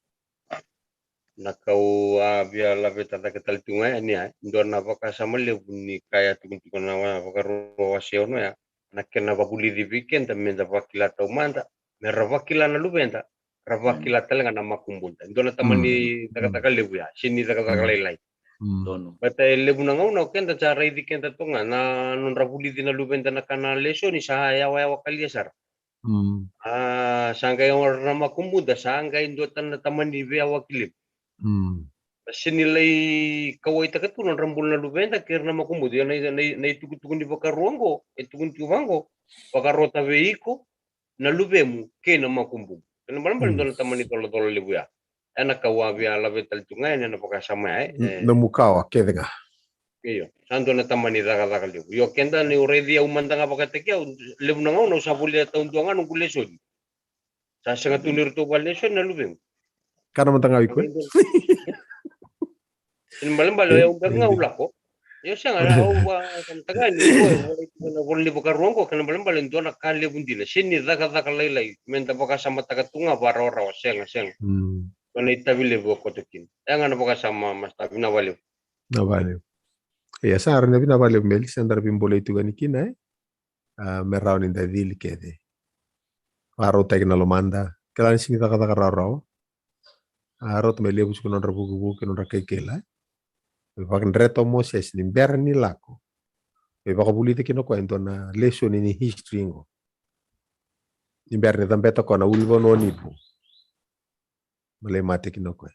Na ka au a via laveta cake tale tu ga yani, e dua na vakasama levu ni ka ya tukutuku na wa-, Vakarua wase ono ya, na kena vavulici vei keda me da vakila taumada, me ra vakila na luveda, ra vakila tale ga na makubuda. Dua na tamani cakacaka levu ya, se ni cakacaka lailai. Donu. Baleta e levu na gauna o keda sa raici keda toka ga na nodra vulici na luveda na ka na lesoni sa yawayawa kalia sara. Mm. A, sa qai yawa na makubuda, sa qai dua tale na tamani veiyawaki levu. Mm. Se ni lai kauwaitaka tu nodra bula na luveda kei ira na makubuda. Ia na, na, na itukutuku ni Vakarua oqo e tukuni tiko vaqo, vakarota vei iko na luvemu kei na makubumu. Kena balebale dua na tamani colacola levu ya. Ena ka au a via laveta tale tu ga yani ena vakasama ya, e. Nomu kawa kece ga. Io, sa dua na tamani cakacaka levu. Io, keda ni o raici au mada ga vakataki au, levu na gauna au sa volia taudua ga noqu lesoni. Sa sega tu ni ratou vakalesoni na luvemu. Kana mada ga o iko. Kena balebale o yau beka ga au lako. Io, sega, au vakasamataka ni o iko e volai tiko na ivola ni Vakarua oqo, kena balebale dua na ka levu dina. Se ni cakacaka lailai me da vakasamataka tu ga vakarawarawa, sega, sega. Dua na itavi levu e koto kina. E ga na vakasama, masta, vinaka vakalevu. Vinaka vakalevu. Ia, sa rawa ni vinaka vakalevu, Meli, sa da na veibolei tu ga yani kina, e? A, me rawa ni da cili kece. Vakarautaki na lomada. Kila ni sega ni cakacaka rawarawa. A, rauta me levu tiko nodra vukivuki, nodra kaikaila. E vakadreta o Mosese ni bera ni lako, e vakavulica kina o koya e dua na lesoni ni history qo. Ni bera ni cabeta o koya na ulunivanua o Nipu. Me lai mate kina o koya.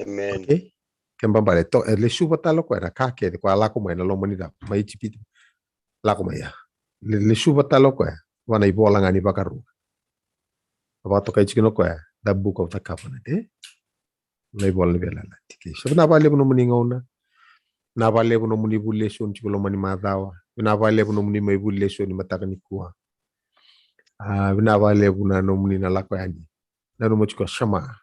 Amen. Okay. Kena balebale, e lesuva tale o koya na ka kece ko a lako mai na loma ni cava, mai Ijipita. Lako mai ya. Le, lesuva tale o koya vua na ivola ga ni Vakarua. A vakatokai tiko kina o koya the Book of the Covenant, e? Na ivola ni veiyalayalati. Okay. So vinaka vakalevu nomuni gauna. Vinaka vakalevu nomuni vuli lesoni tiko loma ni macawa. Vinaka vakalevu nomuni mai vuli lesoni mataka nikua. A, vinaka vakalevu na nomuni na lako yani. Nanuma tiko Shema.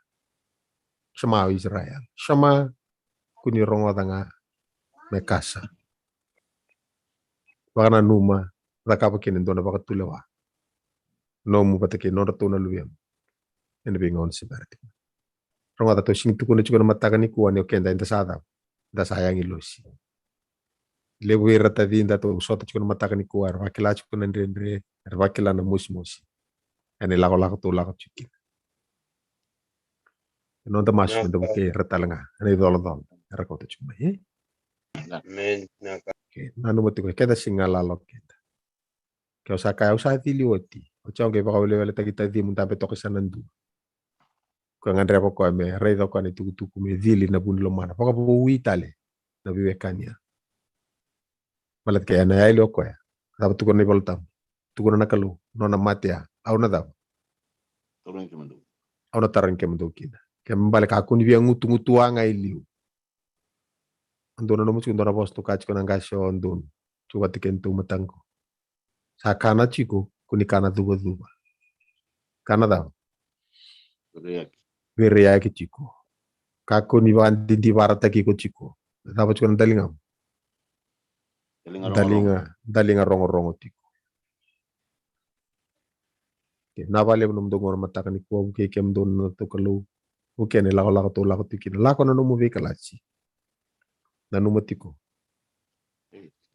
Shema o Israel. Shema, ko ni rogoca ga me kasa. vakananuma, cakava kina e dua na vakatulewa nomu vata kei nodratou na luvemu ena veigauna se bera tiko. Rogoca, tou sega ni tukuna tiko na mataka nikua ni o keda eda sa cava? Eda sa agilosi. Levu vei ira na tacida tou sota tiko na mataka nikua, era vakila tiko na dredre, era vakila na mosimosi ena ilakolako tou lako tiko kina. E noda masu meda vukei ira tale ga ena icolacola era kauta tiko mai, e? Amen. Okay, nanuma tiko, keda sega ni galala o keda. Ke o sa kaya, au sa cili oti, oti au qai vakaweleweletaki tacimu, dabe toka sa na dua. Koya gadreva koya me raica koya na itukutuku me cili na vu ni lomana, vakavoui tale na veiwekani ya. Baleta ke ena yali o koya, cava tukuna na iVolatabu? Tukuna na Kalou, nona mate ya, au na cava? Au na tarogi kemudou kina. Ke me bale kakua ni via gutugutua ga i liu. Dua na nomu tiko, dua na vosa tou kaya tiko na qase o donu. Tiko vata kei na tou mataqu. Sa kana tiko, ko ni kana cuvacuva. Kana cava? Veireyaki. Veireyaki tiko. Kakua ni vakadidivarataki iko tiko. Cava tiko na daligamu? Daliga rogorogo. Daliga, daliga rogorogo tiko. Ke na valevu nomudou gauna mataka nikua, vukei kemudou na nodatou Kalou. Vukei na ilakolako tou lako tiko kina. Lako na nomu veikalasi. Nanuma tiko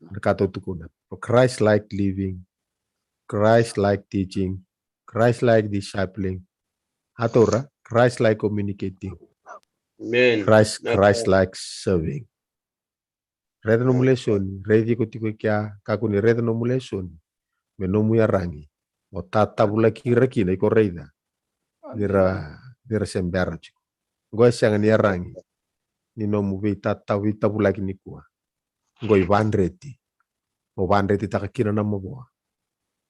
na ka tou tukuna. For Christ-like living, Christ-like teaching, Christ-like discipling. A taura, Christ-like communicating. Amen. Christ, Christ-like serving. Raica nomu lesoni, raici iko tiko i kea, kakua ni raica nomu lesoni me nomu iyaragi. O tatavulaki ira kina, iko raica ni ra, ni ra se bera tiko. Qo e sega ni iyaragi ni nomu veitata, veitavulaki nikua. Qo i vadreti. O vadretitaka kina na mavoa.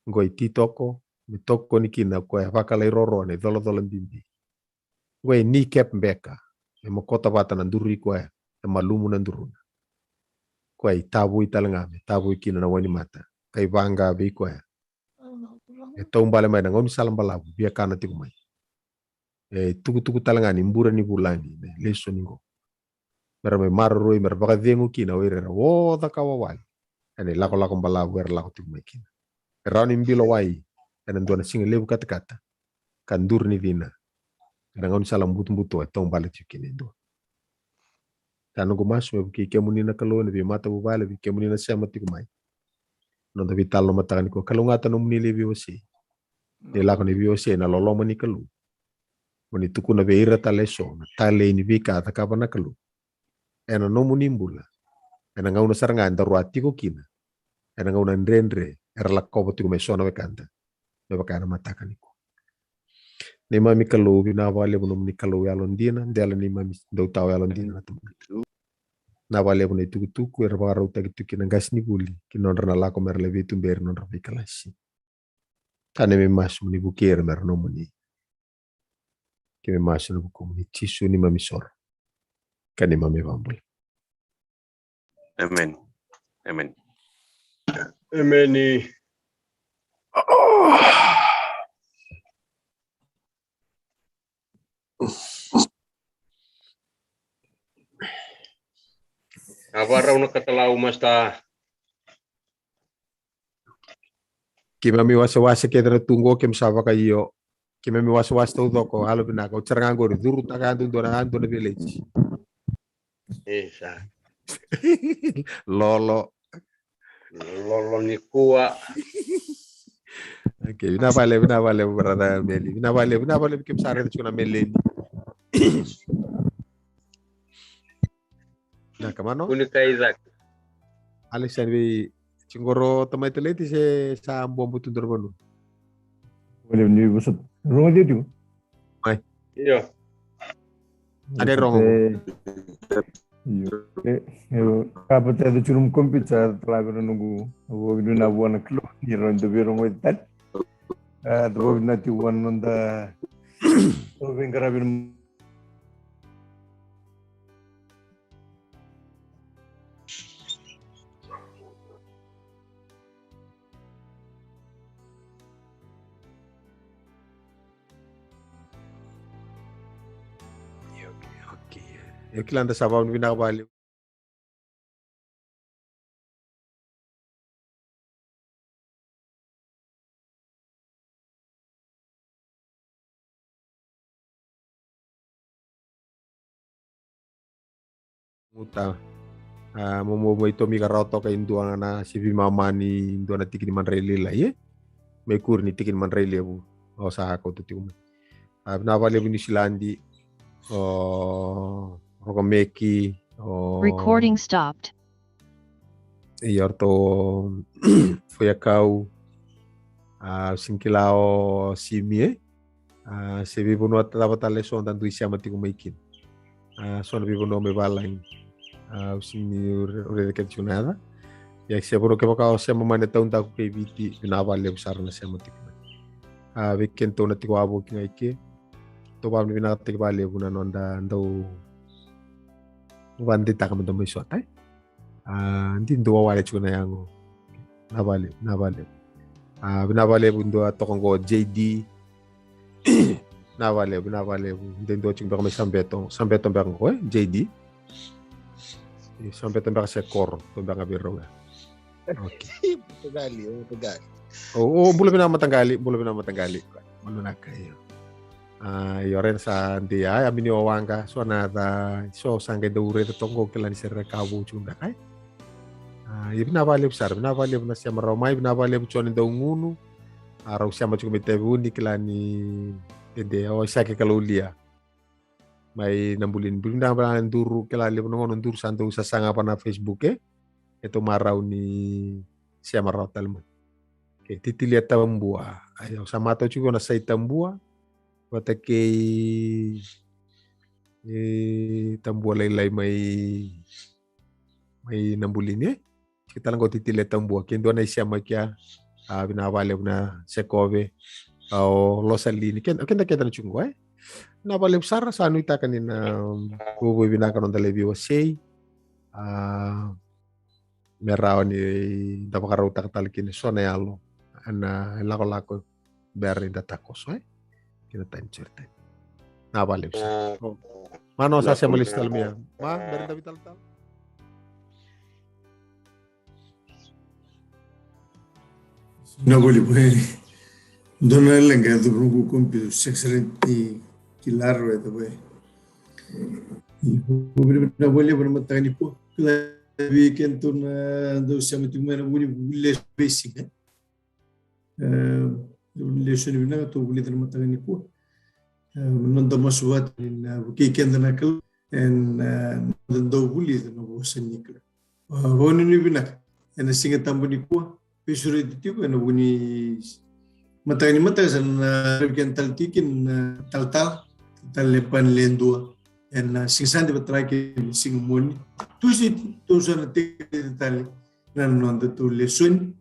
Qo i titoko me tokoni kina o koya e vakalairoro na icolacola bibi. Qo e kneecap beka, e mokota vata na duru i koya, e malumu na duruna. Koya e tavui tale ga me tavui kina na wainimata, ka i vaqa vei koya. E taubale mai na gaunisala balavu, via kana tiko mai. E tukutuku tale ga ni bure ni vulagi na lesoni qo. Me ra mai maroroi, me ra vakacegu kina o ira era oca ka wawale ena ilakolako balavu era lako tiko mai kina. E rawa ni bilo wai ena dua na siga levu katakata, ka duru ni cina ena gaunisala butobuto e taubale tiko kina e dua. Ka noqu masu me vukei kemuni na Kalou ena veimatavuvale, vei kemuni na sema tiko mai. Noda veitalanoataka nikua, kalougata nomuni lai veiwasei. Ni lako ni veiwasei na loloma ni Kalou. Mo ni tukuna vei ira tale eso na talei ni veika a cakava na Kalou ena nomuni bula, ena gauna sara ga eda rua tiko kina, ena gauna dredre era lakova tiko mai so na wekada, me vaka ena mataka nikua. Neimami Kalou, vinaka vakalevu nomuni Kalou yalodina, dela neimami dau tawa yalodina na Tamada. Vinaka vakalevu na itukutuku era vakarautaki tu kina qasenivuli ki na nodra na lako me ra lai veituberi na nodra veikalasi. Ka neimami masu mo ni vukei ira me ra nomuni. Keimami masu ena vukumuni Jisu neimami isoro ka neimami ivakabula. Amen. Amen. Amen. A varau na katalau, Master. Keimami wasewase kece na tu qo, keimami sa vakaio. Keimami wasewase taucoko, yalovinaka. Oti sara ga qori, curutaka yadudua na, yadua na village. Isa. Lolo. Lolo nikua. Okay, vinaka vakalevu, vinaka vakalevu, brother Meli. Vinaka vakalevu, vinaka vakalevu, keimami sa raica tiko na Meleni. Na kamano? Kuni kai cake. Alex, sa ni vei tiko qori tamai Taleti se sa buabu tu dua na vanua? Wale ni vosota. Rogo tiko. Mai. Io. Ade rogo. Io. E, io. Ka pata da tiko na computer, tala vei na noqu. Au vou ni na vua na Kalou. Ni rogo da vei rogo tale. A, da vou na tiko vua na noda. Au veiqaravi na Okay, okay. E kila da sa vavinavinaka vakalevu. Guta. A, mo, mo, mo i tomi ka rawa toka i dua ga na se veimama ni dua na tiki ni madrai lailai, e? Me kuri ni tiki ni madrai levu. O sa kauta tiko mai. A, vinaka vakalevu Niusiladi. O Rokomeki. O Recording stopped. Io, ratou Foiakau. A, sini kila o Simi, e? A, se veivanua cava tale so da dui sema tiko mai kina. A, so na veivanua mai valagi. A, au sini raica kece tiko na yaca. Ia se vanua kevaka o sema mai na taudaku kei Viti, vinaka vakalevu sara na sema tiko mai. A, vei kedatou na tiko wavoki ga i ke. Tou vakavinavinakataki vakalevu na noda dau vakadeitaka meda mai sota, e. A, di dua wale tiko na yago. Vinaka vakalevu, vinaka vakalevu. A, vinaka vakalevu dua toka qo J D. Vinaka vakalevu, vinaka vakalevu. De dua tiko beka mai Sabeto, Sabeto beka qo, e, J D. E, Sabeto beka se Koro, to beka vei rau ya. Okay. Mataqali, o mataqali. O, o, bula vinaka mataqali, bula vinaka mataqali. Bula vinaka, io. A, io, rena sa dei, a, a mini o waqa, so na ca, so sa qai dau raica toka qo kila ni se reka vou tiko beka, e. A, io, vinaka vakalevu sara, vinaka vakalevu na sema rawa mai, vinaka vakalevu Joni Daugunu. A, rau sema tiko mai Taveuni kila ni dede, o Isake Kaloulia. Mai Nabulini, vinaka vakalevu Duru, kila levu na gauna Duru sa dau sasaga va na Facebook, e. E tou marau ni sema rawa tale mai. Ke Titilia Tabua. Ai, au sa matau tiko na Sai Tabua. Vata kei, e, Tabua lailai mai, mai Nabulini, e. Ke tale qo Titilia Tabua. Ke dua na isema kea. A, vinaka vakalevu na Sekove. A, o Losalini. Keda, keda, keda na tiko qo, e. Vinaka vakalevu sara, sa nuitaka ni na, um, vovoi vinaka noda laivi wasei. A, me rawa ni da vakarautaka tale kina so na yalo ena ilakolako bera ni da takoso, e? Kina tani, sori tani. Vinaka vakalevu sara. Mano sa sema lesu tale mai ya. Ma, bera ni da vitalatala. Na voli bai. Dona leqa e duru noqu kompiuta, sexrenti kilaro e tavai. Vinaka vakalevu na mataka nikua. Kila vei kedatou na dau sema tiko mai na vuli, vuli lesu veisiga. E, vuli lesu ni vinaka tou vulica na mataka nikua. E, noda masu vata ni na vukei keda na Kalou. Ena, e, noda dau vulica na vosa ni Kalou. A, vakanuinui vinaka. Ena Siga Tabu nikua, veisureti tiko ena vu ni mataka ni mataka sa na ravi kena tale tiki na talatala, talatala Lepani Ledua. Ena Siga Sade vata kei na Siga Moni. Tusiti, tou sa na tekiteki tale na nodatou lesoni.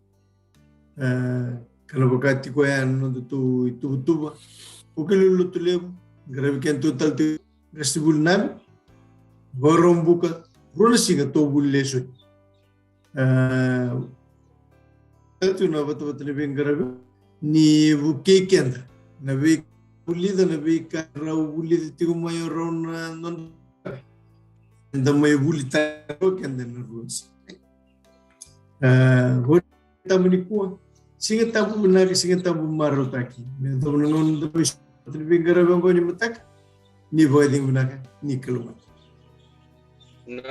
E, ka na vaka tiko ya na nodatou ituvatuva. O keli lotu levu, qaravi kedatou tale tiko. Qasenivuli Nami, Vakaraubuka, rua na siga tou vuli lesoni. E, tale tiko na vatavata ni veiqaravi, ni vukei keda, na veika vulica, na veika rau vulica tiko mai o rau na noda. Eda mai vuli tale o keda na rua na siga. E, Tabu nikua. Siga Tabu vinaka, Siga Tabu marautaki. Me yacova na gauna da mai sota ni veiqaravi oqo ni mataka. Ni vakacegu vinaka, ni Kalou mata. Na